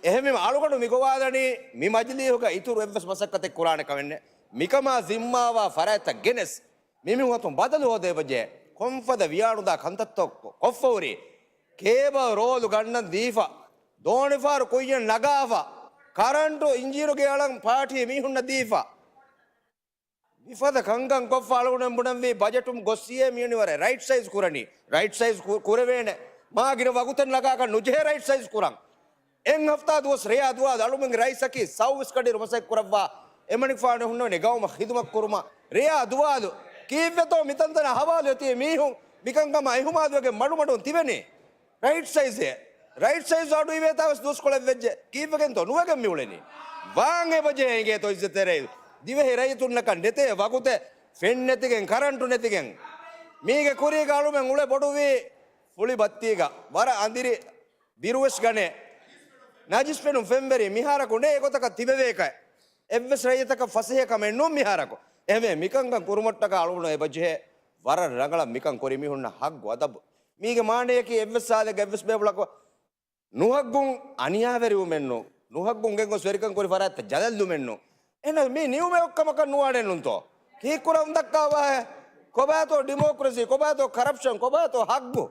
އެހެންވީމަ އަޅުގަނޑު މި ގޮވާލަނީ މި މަޖިލީހުގަ އިތުރު އެއްވެސް މަސައްކަތެއް ކުރާނެ ކަމެއް ނެތް. މިކަމާ ޒިންމާވާ ފަރާތްތައް ގެނެސް މިމީހުން އަތުން ބަދަލު ހޯދެވިއްޖެ. ކޮންފަދަ ވިޔާނުދާ ކަންތައްތޯ ކޮ-، ކޮށްފަ ހުރީ؟ ކޭބަލް ރޯލު ގަންނަން ދީފަ، ދޯނިފާރު ކުއްޔަށް ނަގާފަ، ކަރަންޓު އިންޖީނުގެ އަޅަން ޕާޓީ މީހުންނަށް ދީފަ. މިފަދަ ކަންކަން ކޮށްފަ އަޅުގަނޑުމެން ބުނަންވީ ބަޖެޓުން ގޮއްސިއޭ މިއުޅެނީ ވަރަށް ރައިޓް ސައިޒް ކުރަނީ. ރައިޓް ސައިޒް ކު-، ކުރެވޭނެ. މާ ގިނަ ވަގުތެއް ނަގާކަށް ނުޖެހޭ ރައިޓް ސައިޒް ކުރަން. އެއް ހަފްތާ ދުވަސް ރެޔާ ދުވާލު އަޅުމެންގެ ރައީސަކީ ސައުވީސް ގަޑިއިރު މަސައްކަތް ކުރައްވާ އެމަނިކުފާނު ހުންނަވަނީ ގައުމަށް ޚިދުމަތް ކުރުމަށް. ރެޔާ ދުވާލު ކީއްވެތޯ މިތަންތަނަށް ހަވާލުވެ ތިބި މީހުން މިކަންކަމާ އިހުމާލުވެގެން މަޑުމަޑުން ތިބެނީ؟ ރައިޓް ސައިޒެއް. ރައިޓް ސައިޒް އަޑު އިވޭތާ ވެސް ދުވަސްކޮޅެއް ވެއްޖެ. ކީއްވެގެންތޯ ނުވެގެން މިއުޅެނީ؟ ވާން އެބަޖެހޭ އިނގޭތޯ އިއްޒަތްތެރި ރައީސް. ދިވެހި ރައްޔިތުންނަކަށް ނެތޭ ވަގުތެއް، ފެން ނެތިގެން، ކަރަންޓު ނެތިގެން. މީގެ ކުރީގަ އަޅުމެން އުޅެ ބޮޑުވީ ފުޅި ބައްތީގަ. ވަރަށް އަނދިރި ބިރުވެސް ގަނޭ. ނަޖިސް ފެނުން ފެންވެރި މިހާރަކު ނޭ އެގޮތަކަށް ތިބެވޭކަށް. އެއްވެސް ރައްޔިތަކަށް ފަސޭހަ ކަމެއް ނޫން މިހާރަކު. އެހެންވެ މިކަންކަން ކުރުމަށްޓަކާ އަޅުގަނޑު އެބަޖެހޭ ވަރަށް ރަނގަޅަށް މިކަން ކުރި މީހުންނަށް ހައްގު އަދަބު. މީގެ މާނަޔަކީ އެއްވެސް ސާލެއްގެ އެއްވެސް ބޭފުޅަކު ނުހައްގުން އަނިޔާވެރިވުމެއްނު، ނުހައްގުން ގެންގޮސް ވެރިކަން ކުރި ފަރާތްތައް ޖަލަށްލުމެއްނު. އެހެން މީ ނިއުމެއް އޮއްކަމަކަށް ނުވާނެއްނުންތޯ؟ ކީއްކުރަން ދައްކާ ވާހެއް؟ ކޮބާތޯ ޑިމޮކްރަސީ؟ ކޮބާތޯ ކަރަޕްޝަން؟ ކޮބާތޯ ހައްގު؟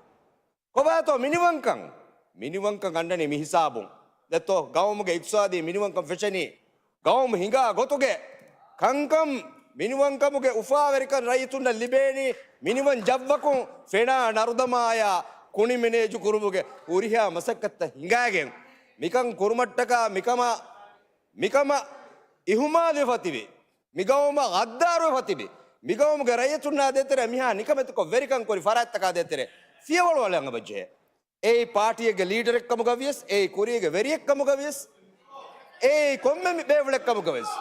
ކޮބާތޯ މިނިވަންކަން؟ މިނިވަންކަން ގަންނަނީ މި ހިސާބުން. ދެއްތޯ، ގައުމުގެ އިޤްތިޞާދީ މިނިވަންކަން ފެށެނީ ގައުމު ހިނގާ ގޮތުގެ ކަންކަން. މިނިވަންކަމުގެ އުފާވެރިކަން ރައްޔިތުންނަށް ލިބޭނީ މިނިވަން ޖައްވަކުން ފެނާ ނަރުދަމާޔާ ކުނި މެނޭޖު ކުރުމުގެ ހުރިހާ މަސައްކަތްތައް ހިނގާގެން. މިކަން ކުރުމަށްޓަކާ މިކަމަށް، މިކަމަށް އިހުމާލުވެފަ ތިބި، މިގައުމަށް ޣައްދާރުވެފަ ތިބި، މިގައުމުގެ ރައްޔިތުންނާ ދޭތެރޭ މިހާ ނިކަމެތިކޮށް ވެރިކަން ކުރި ފަރާތްތަކާ ދޭތެރޭ ފިޔަވަޅު އަޅަން އެބަޖެހޭ. އެއީ ޕާޓީއެއްގެ ލީޑަރެއް ކަމުގަ ވިޔަސް، އެއީ ކުރީގެ ވެރިއެއް ކަމުގަ ވިޔަސް، އެއީ ކޮންމެ މި ބޭފުޅެއް ކަމުގަ ވިޔަސް،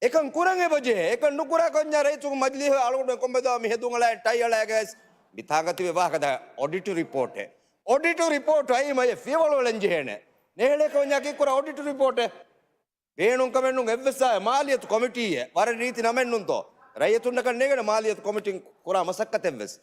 އެކަން ކުރަން އެބަޖެހޭ. އެކަން ނުކުރާ ކޮންޏާ ރައްޔިތުން މަޖިލީހު އަޅުގަނޑު ކޮންމެދާ މި ހެދުން އަޅާ ޓައި އަޅާގައިސް މި ތާނގަ ތިބެ ވާހަކަ ދާ އޮޑިޓު ރިޕޯޓެއް. އޮޑިޓު ރިޕޯޓު އައީ މަޔަށް ފިޔަވަޅު އެޅަން ޖެހޭނެ. ނޭޅޭ ކޮންޏާ ކީއްކުރާ އޮޑިޓު ރިޕޯޓެއް؟ ބޭނުންކަމެއްނު އެއްވެސް މާލިޔަތު ކޮމިޓީއެއް ވަރަށް ރީތި ނަމެއްނުންތޯ؟ ރައްޔިތުންނަކަށް ނޭނގޭނެ މާލިޔަތު ކޮމިޓީން ކުރާ މަސައްކަތެއްވެސް.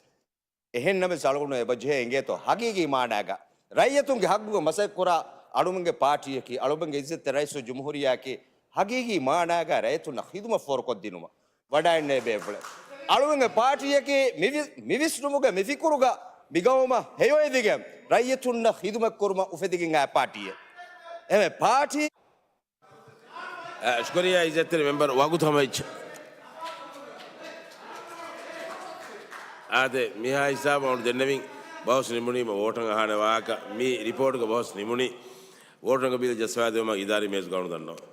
އެހެންނަމަވެސް އަޅުގަނޑު އެބަޖެހޭ އިނގޭތޯ ހަގީގީ މާނާގަ ރައްޔިތުންގެ ހައްގުގަ މަސައްކަތް ކުރާ އަޅުމެންގެ ޕާޓީއަކީ، އަޅުމެންގެ އިއްޒަތްތެރި ރައީސުލްޖުމްހޫރިއްޔާއަކީ ހަގީގީ މާނާގަ ރައްޔިތުންނަށް ޚިދުމަތް ފޯރުކޮށްދިނުމަށް ވަޑައިންނެވި ބޭފުޅެއް. އަޅުމެންގެ ޕާޓީއަކީ މިވި-، މިވިސްނުމުގެ މިފިކުރުގަ މިގައުމަށް ހެޔޮއެދިގެން ރައްޔިތުންނަށް ޚިދުމަތްކުރުމަށް އުފެދިގެން އައި ޕާޓީއެއް. އެހެންވެ ޕާޓީ އަ، ޝުކުރިއްޔާ އިއްޒަތްތެރި މެމްބަރު ވަގުތު ހަމަވެއްޖެ. އާދެ، މިހާ ހިސާބަށް އަޅުގަނޑު ދެންނެވިން ބަހުސް ނިމުނީމަ ވޯޓަށް އަހާނެ ވާހަކަ މި ރިޕޯޓުގަ ބަހުސް ނިމުނީ. ވޯޓު ނަގަބީލަށް ޖައްސަވާދެވުމަށް އިދާރީ މޭޒުގަ އަޅުގަނޑު ދަންނަވަން.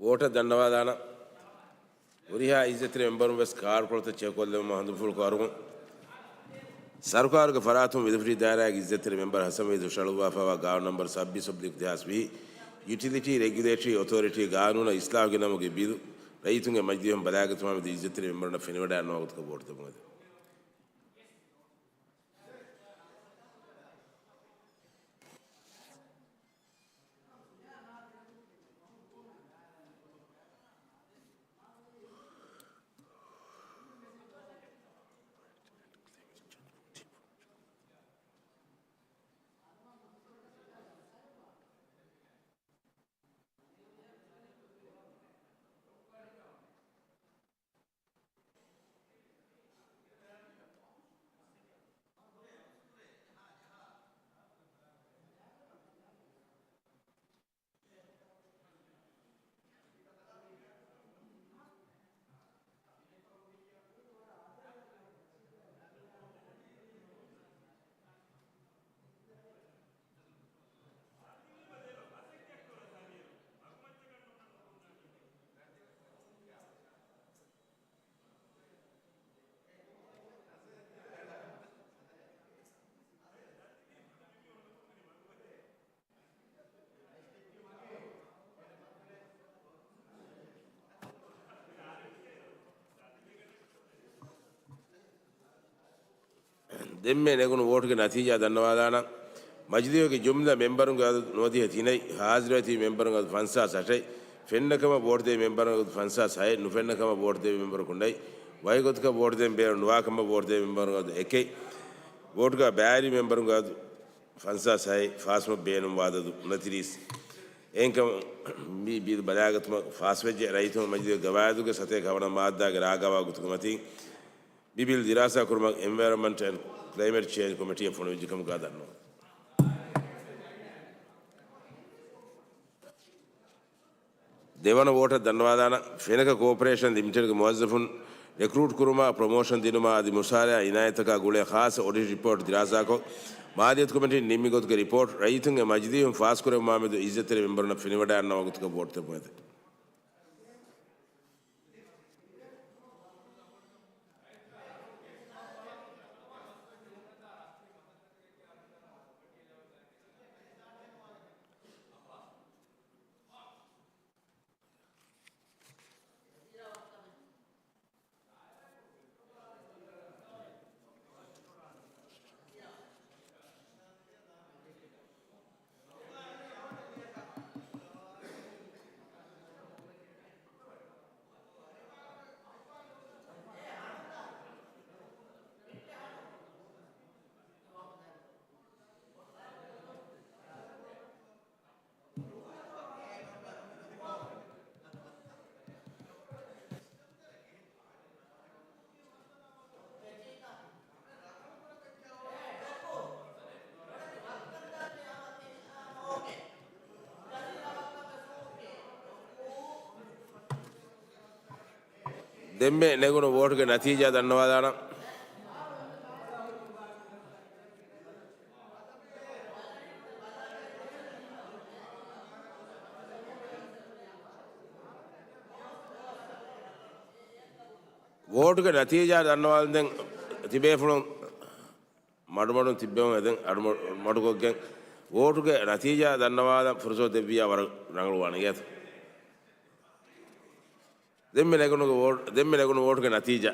ވޯޓަށް ދަންނަވާލާނަން. ހުރިހާ އިއްޒަތްތެރި މެމްބަރުން ވެސް ކާޑުކޮޅުތައް ޗެކްކޮށްލެވުމަށް ހަނދުފުޅު ކުރަމުން. ސަރުކާރުގެ ފަރާތުން ވިލުފުށި ދާއިރާގެ އިއްޒަތްތެރި މެމްބަރު ހަސަން ވައްދު ޝަޅުވާފައިވާ ގާނޫނު ނަމްބަރު ސައްބީސް އޮބްލިކް ދެހާސް ވިހި، ޔުޓިލިޓީ ރެގިއުލޭޓަރީ އޮތޯރިޓީ ގާނޫނަށް އިސްލާހުގެ ނަމުގެ ބިލު ރައްޔިތުންގެ މަޖިލީހުން ބަލާގަތުމާމެދު އިއްޒަތްތެރި މެމްބަރުންނަށް ފެނިވަޑައިގަންނަވާ ގޮތަކަށް ވޯޓު ދެމުން އެދެން. ދެންމެ ނެގުނު ވޯޓުގެ ނަތީޖާ ދަންނަވާލާނަން. މަޖިލީހުގެ ޖުމްލަ މެމްބަރުންގެ އަދަދު ނުވަދިހަ ތިނެއް، ހާޒިރުވެތި މެމްބަރުންގެ އަދަދު ފަންސާސް އަށެއް، ފެންނަކަމަށް ވޯޓުދޭ މެމްބަރުންގެ އަދަދު ފަންސާސް ހައެއް، ނުފެންނަކަމަށް ވޯޓުދޭ މެމްބަރަކު ނެތް، ވަކިގޮތަކަށް ވޯޓުދޭން ބޭނުން ނުވާކަމަށް ވޯޓުދޭ މެމްބަރުންގެ އަދަދު އެކެއް، ވޯޓުގަ ބައިވެރި މެމްބަރުންގެ އަދަދު ފަންސާސް ހައެއް، ފާސްވުމަށް ބޭނުންވާ އަދަދު އުނަތިރީސް. އެހެންކަމުން މި ބިލް ބަލާގަތުމަށް ފާސްވެއްޖެ، ރައްޔިތުން މަޖިލީހުގެ ގަވާއިދުގެ ސަތޭކަ ހަވަނަ މާއްދާގެ ރާގަވާ ގޮތުގެ މަތިން މި ބިލް ދިރާސާ ކުރުމަށް އެންވަޔަރަންމަންޓް އެންޑް ކްލައިމެޓް ޗޭންޖް ކޮމިޓީއަށް ފޮނުވިއްޖެ ކަމުގަ ދަންނަވަން. ދެވަނަ ވޯޓަށް ދަންނަވާލާނަން. ފެނަކަ ކޯޕަރޭޝަން ލިމިޓެޑްގެ މުވައްޒަފުން ރެކްރޫޓް ކުރުމާ، ޕްރޮމޯޝަން ދިނުމާ އަދި މުސާރަޔާ އިނާޔަތަކާ ގުޅޭ ޚާއްޞަ އޮޑިޓް ރިޕޯޓް ދިރާސާކޮށް، މާލިޔަތު ކޮމިޓީން ނިންމި ގޮތުގެ ރިޕޯޓް ރައްޔިތުންގެ މަޖިލީހުން ފާސްކުރެއްވުމާމެދު އިއްޒަތްތެރި މެމްބަރުންނަށް ފެނިވަޑައިގަންނަވާ ގޮތަކަށް ވޯޓު ދެމުން އެދެން. ދެންމެ ނެގުނު ވޯޓުގެ ނަތީޖާ ދަންނަވާލާނަން. ވޯޓުގެ ނަތީޖާ ދަންނަވާލަން. ދެން ތިބޭފުޅުން މަޑުމަޑުން ތިއްބެވުން އެދެން އަޑު-، މަޑުކޮށްގެން ވޯޓުގެ ނަތީޖާ ދަންނަވާލަން ފުރުސަތު ދެއްވިޔާ ވަރަށް ރަނގަޅުވާނެ ގެއަތު. ދެންމެ ނެގުނު ވޯޓް-، ދެންމެ ނެގުނު ވޯޓުގެ ނަތީޖާ.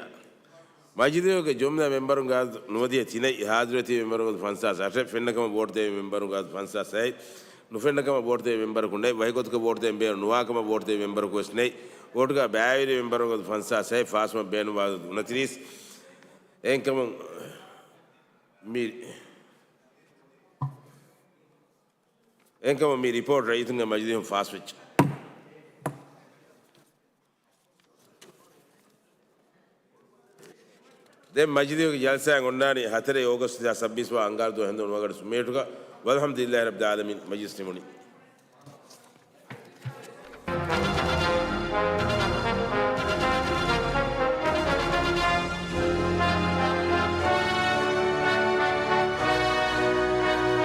މަޖިލީހުގެ ޖުމްލަ މެމްބަރުންގެ އަދަދު ނުވަދިހަ ތިނެއް، ހާޒިރުވެތި މެމްބަރުންގެ އަދަދު ފަންސާސް އަށެއް، ފެންނަކަމަށް ވޯޓުދޭ މެމްބަރުންގެ އަދަދު ފަންސާސް ހައެއް، ނުފެންނަކަމަށް ވޯޓުދޭ މެމްބަރަކު ނެތް، ވަކިގޮތަކަށް ވޯޓުދޭން ބޭނުން ނުވާކަމަށް ވޯޓުދޭ މެމްބަރަކު ވެސް ނެތް، ވޯޓުގަ ބައިވެރި މެމްބަރުންގެ އަދަދު ފަންސާސް ހައެއް، ފާސްވުމަށް ބޭނުންވާ އަދަދު އުނަތިރީސް. އެހެންކަމުން މި، އެހެންކަމުން މި ރިޕޯޓް ރައްޔިތުންގެ މަޖިލީހުން ފާސްވެއްޖެ. ދެން މަޖިލީހުގެ ޖަލްސާއެއް އޮންނާނީ ހަތަރެއް އޯގަސްޓް ދެހާސް ސައްބީސް ވާ އަންގާރަ ދުވަހު ހެނދުނު ނުވަގަޑު ސުމޭޓުގަ. ވަލްޙަމްދުލިއްލާހި ރައްބިލް ޢާލަމީން، މަޖިލިސް ނިމުނީ.